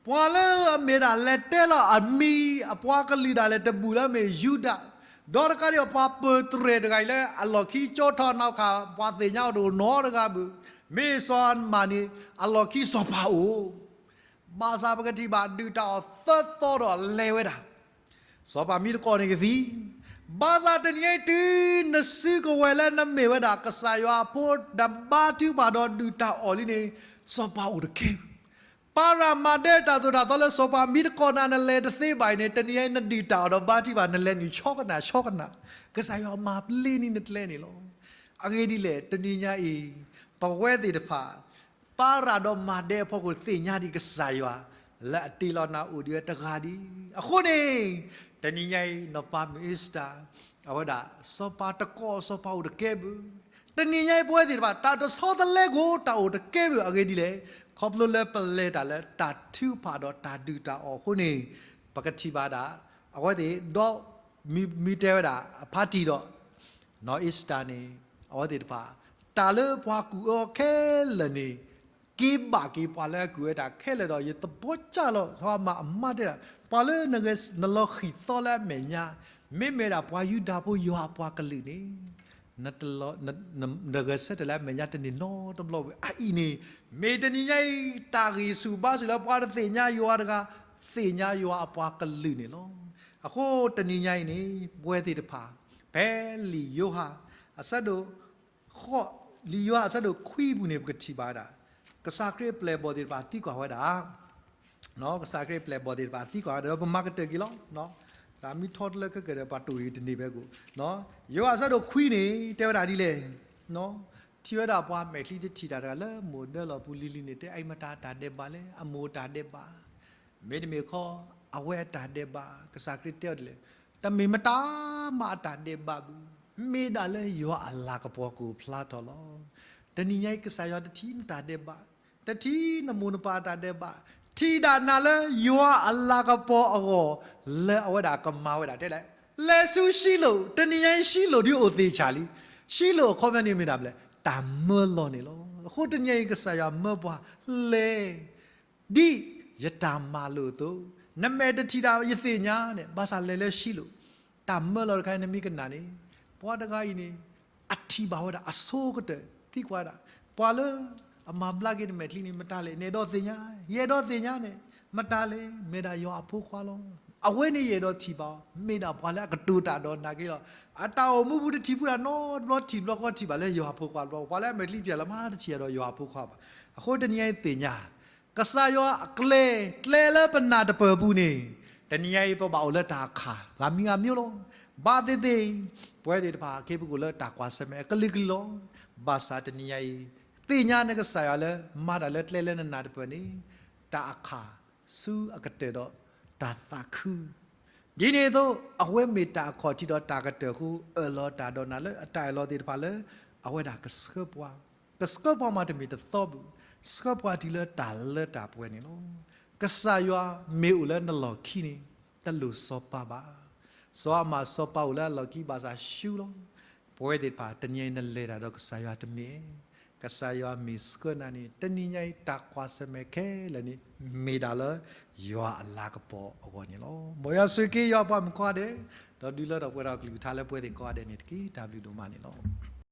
ပှၤလၢအမ့ၢ်ဒၣ်လဲၤတဲလီၤအမံၤအပှၤကလုာ်ဒၣ်လဲာ်တဘူၣ်လၢအမ့ၢ်ယူဒၤ, ဒီးတကးဒံးပှၤပၢၤတြဲၤတဂၤအံၤလၢအလီၢ်ခံကၠီထီၣ်နီၣ်ခး ပှၤသ့ၣ်ညါအီၤတအိၣ်နီတဂၤဘၣ်, မ့ၢ်စီၤမၤန့ၣ် အလီၢ်ခံစီၤပၤအိၣ် ဘၣ်ဆၣ်ပကထံၣ်ဘၣ်ဒုၣ်တၢ်အီၣ်သၢသီဒီးလဲၤဝဲဒၣ်, စီၤပၤမံတကိးန့ၣ်ကသံ, ဘၣ်ဆၣ်တနံၤညါအံၤတုၤနစုကဝဲၤလၢနမ့ၢ်ဝဲဒၣ်ကစၢ်ယွၤအဖိ နဘါထုကဖၣ်ဒီးဒုၣ်တၢ်အီၣ်လံန့ၣ်, စီၤပၤအိၣ်တကဲဘၣ်, ပၤရၤမၤဒဲတၢ်သိၣ်တၢ်သီလၢစီၤပၤမံတကိးနၤနလဲၤတသ့ဘၣ်အံၤန့ၣ်, တနံၤညါအံၤနဒုၣ်တၢ်အီၣ်ဒီးဘါထုကဖၣ်နလဲၤနုာ်ဆီကနၣ်ဆီကနၣ်, ကစၢ်ယွၤမၤပျ့ၤန့ၢ်နကျဲန့ၣ်လီၤ. အဂ့ၢ်ဒ်လဲၣ် တနံၤညါအံၤ ပဝဲသ့ၣ်တဖၣ် ပၤရၤဒီးမၤဒဲအဖီခိၣ်သ့ၣ်ညါဒံးကစၢ်ယွၤ လၢအတ့လီၤနၤအိၣ်ဒံးဝဲတဂၤဒံး, အဃိန့ၣ် တနံၤညါအံၤ နီၢ်ပၤမ့ၢ်အ့စတၢ် အဝဲဒၣ် စီၤပၤတကိးစီၤပၤအိၣ်တကဲဘၣ်, တနံၤညါအံၤပဝဲသ့ၣ်တဖၣ် တၢ်တဆီတလဲကိး တၢ်အိၣ်တကဲဘၣ်အဂ့ၢ်ဒ်လဲၣ်, ခီဖျိလၢပလဲၤတၢ်လၢတၢ်ထုကဖၣ်ဒီးတၢ်ဒုၣ်တၢ်အီၣ်အဃိန့ၣ်, ပကထံၣ်ဘၣ်ဒၣ် အဝဲသ့ၣ်ဒီး မ့ၢ်တဲဝဲဒၣ်အဖါတံၢ်ဒီး နီၢ်အ့စတၢ်န့ၣ် အဝဲသ့ၣ်တဖၣ် တၢ်လၢပှၤကူၣ်အၢခဲလၢာ်န့ၣ် က့ၤဘၣ်က့ၤပှၤလၢအကူၣ်ဝဲတၢ်ခဲလၢာ်ဒီး ယသဘီကၢ်လီၤ ထီမၤအမါတဲဒၣ် ပှၤလၢနလီၤဃံၢ်သီလၢအမဲာ်ညါ မ့မ့ၢ်ဒၣ်ပှၤယူဒၤဖိယွၤအပှၤကလုာ်န့ၣ် နဂဲၤဆၢထၢၣ်လၢအမဲာ်ညါတန့ၢ်နီတဘျီဘၣ်. အအံၤန့ၣ် မ့ၢ်တနံၤညါအံၤ တၢ်ဂံၢ်ဆူၣ်ဘါဆူၣ်လၢပှၤတသ့ၣ်ညါယွၤတဂၤ သ့ၣ်ညါယွၤအပှၤကလုာ်န့ၣ်လီၤ. အဃိတနံၤညါအံၤန့ၣ် ပဝဲသ့ၣ်တဖၣ် ဖဲလံာ်ယိၤဟၣ် အဆၢဒိၣ် လံာ်ယိၤဟၣ်အဆၢဒိၣ်ခွံပူၤန့ၣ် ပကထံၣ်ဘၣ်ဝဲဒၣ် ကစၢ်ခရံာ်အပျဲၢ်အဘီၣ်သ့ၣ်တဖၣ်သံကွၢ်ဝဲဒၣ် ကစၢ်ခရံာ်အပျဲၢ်အဘီၣ်သ့ၣ်တဖၣ်သံကွၢ်ဝဲဒၣ် ဒီးပမၤကတၢၢ်က့ၤလီၤ. တၢ်မ့ၢ်ထီတလၢခဲကၢၢ်ဒီး ပှၤတိၢ်အံၤတန့ၢ်ဖဲကိၣ် ယိၤဟၣ်အဆၢဒိၣ်ခွံန့ၣ် တဲဝဲဒၣ်ဒ်လဲၣ် ထံၣ်ဝဲဒၣ်ပှၤမဲာ်ချံတထံၣ်တၢ်တဂၤလၢမိၢ်ဒၢလီၢ်ပူၤလံၤလံၤန့ၣ် တဲအံၤမတၤတၢ်ဒဲးဘးလဲၣ် အမိၢ်အတၢ်ဒဲးဘး မ့တမ့ၢ်ခီ အဝဲအတၢ်ဒဲးဘး ကစၢ်ခရံာ်တဲအီၤဒ်လဲၣ် တမ့ၢ်မတၤမးအတၢ်ဒဲးဘးဘၣ် မ့ၢ်ဒၣ်လၢယွၤအလၤကပီၤကအိၣ်ဖျါထီၣ်လီၤ. တနံၤညါအံၤကစၢ်ယွၤတထံၣ်နတၢ်ဒဲးဘး တထံၣ်နမိၢ်နပၢ်အတၢ်ဒဲးဘး ထံၣ်ဒၣ်နၤလၢယွၤအလၤကပီၤအဂီၢ် လၢအဝဲဒၣ်ကမၤဝဲဒၣ်တဲလဲၣ် လဲၤဆူရှံလိာ် တနံၤညါအံၤရှံလိာ်ဒုးအိၣ်သ့ၣ်ဆၣ်လံ ရှံလိာ်အခီပညီန့ၣ်မ့ၢ်ဒၣ်လဲၣ် တၢ်မၢလီၤန့ၣ်လီၤ. အဃိတနံၤညါအံၤကစၢ်ယွၤမၢပှၤလဲၤ ဒ်ယတၢ်မၤလိာ်အသိး နမဲာ်တထံၣ်တၢ်ယသ့ၣ်ညါန့ၣ် ဘၣ်ဆၣ်လဲၤလၢရှံလိာ် တၢ်မၢလီၤတခါအံၤနမ့ၢ်ကနၣ်န့ၣ် ပှၤတဂၤအံၤန့ၣ် အထံၣ်ဘၣ်ဝဲဒၣ်အဆိကတၢၢ် သံကွၢ်ဒၣ် ပှၤလၢအမၤဘျါက့ၤနမဲာ်ချံန့ၣ် မတၤလဲၣ် နအဲၣ်ဒိးသ့ၣ်ညါ ယအဲၣ်ဒိးသ့ၣ်ညါန့ၣ် မတၤလဲၣ် မ့ၢ်ဒၣ်ယွၤအဖိခွါလီၤ. အဝဲန့ၣ်ယအဲၣ်ဒိးထံၣ်ဘၣ်အီၤ မ့ၢ်ဒၣ်ပှၤလၢအကတိၤတၢ်ဒီးနၤက့ၤလီၤ. အတၢ်အိၣ်မူပူၤတထံၣ်ပူၤတၢ်နီတဘျီထံၣ်ဘျီဃီထံၣ်ဘၣ်လၢယွၤအဖိခွါတဘျီ ပှၤလၢအမဲာ်ချံထံၣ်တၢ်လၢမၤတထံၣ်ဒီးယွၤအဖိခွါဘၣ်. အဃိတနံၤအံၤသ့ၣ်ညါ ကစၢ်ယွၤအကျဲ ကျဲလၢပနၢ်တပၢၢ်ပူၤန့ၣ် တနံၤညါအံၤပဘၣ်အိၣ်လၢတၢ်အခၣ် ဂၤမံၤဂၤမံၤလီၤ. ဘၣ်သ့ၣ်သ့ၣ် ပဝဲသ့ၣ်တဖၣ်က့ၤပကအိၣ်လၢတၢ်ကွၢ်ဆၢၣ်မဲာ်အကလုာ်ကလုာ်လီၤ. ဘၣ်ဆၣ်တနံၤညါအံၤ သ့ၣ်ညါနကစၢ်ယွၤလၢ မၤတၢ်လၢကျဲလၢနနၢ်တပၢၢ်န့ၣ် တၢ်အခၣ်ဆူအကတၢၢ်ဒီးတၢ်သးခု ဒ်န့ၣ်အသိး အဝဲမ့ၢ်တၢ်အခီၣ်ထံးဒီးတၢ်ကတၢၢ်အဃိ အၢၣ်လီၤတၢ်ဒီးနၤလၢအတၢ်အၢၣ်လီၤသ့ၣ်တဖၣ်လၢ အဝဲဒၣ်ကဆှၢပှၤ, ကဆှၢပှၤမးတမ့ၢ်တသီဘၣ်, ဆှၢပှၤတုၤလၢတၢ်လၢတၢ်ပှဲၤန့ၣ်လီၤ. ကစၢ်ယွၤမ့ၢ်အိၣ်လၢနလီၢ်ခံန့ၣ် တလိၣ်စီၤပၤဘၣ်. စီၤအၤမၣ်စီၤပၤအိၣ်လၢအလီၢ်ခံဘၣ်ဆၣ်ဆူလီၤ. ပဝဲသ့ၣ်တဖၣ် တနံၤအံၤနလဲၤတၢ်ဒီးကစၢ်ယွၤတမ့ၢ် ကစၢ်ယွၤမ့ၢ်ဆှၢနၤန့ၣ် တနံၤညါအံၤတၢ်ကွၢ်ဆၢၣ်မဲာ်ခဲလၢာ်န့ၣ် မ့ၢ်ဒၣ်လၢယွၤအလၤကပီၤအဂီၢ်န့ၣ်လီၤ. မ်ယွၤဆိၣ်ဂ့ၤက့ၤယွၤပှၤမုၣ်ခွါဒဲး ဒီးဒုးလၢထီၣ်ပှဲၤထီၣ်အကလုၢ်ကထါလၢပဝဲသ့ၣ်ကိးဂၤဒဲးန့ၣ်တက့ၢ်. တၢ်ဘျုးဒိၣ်မးန့ၣ်လီၤ.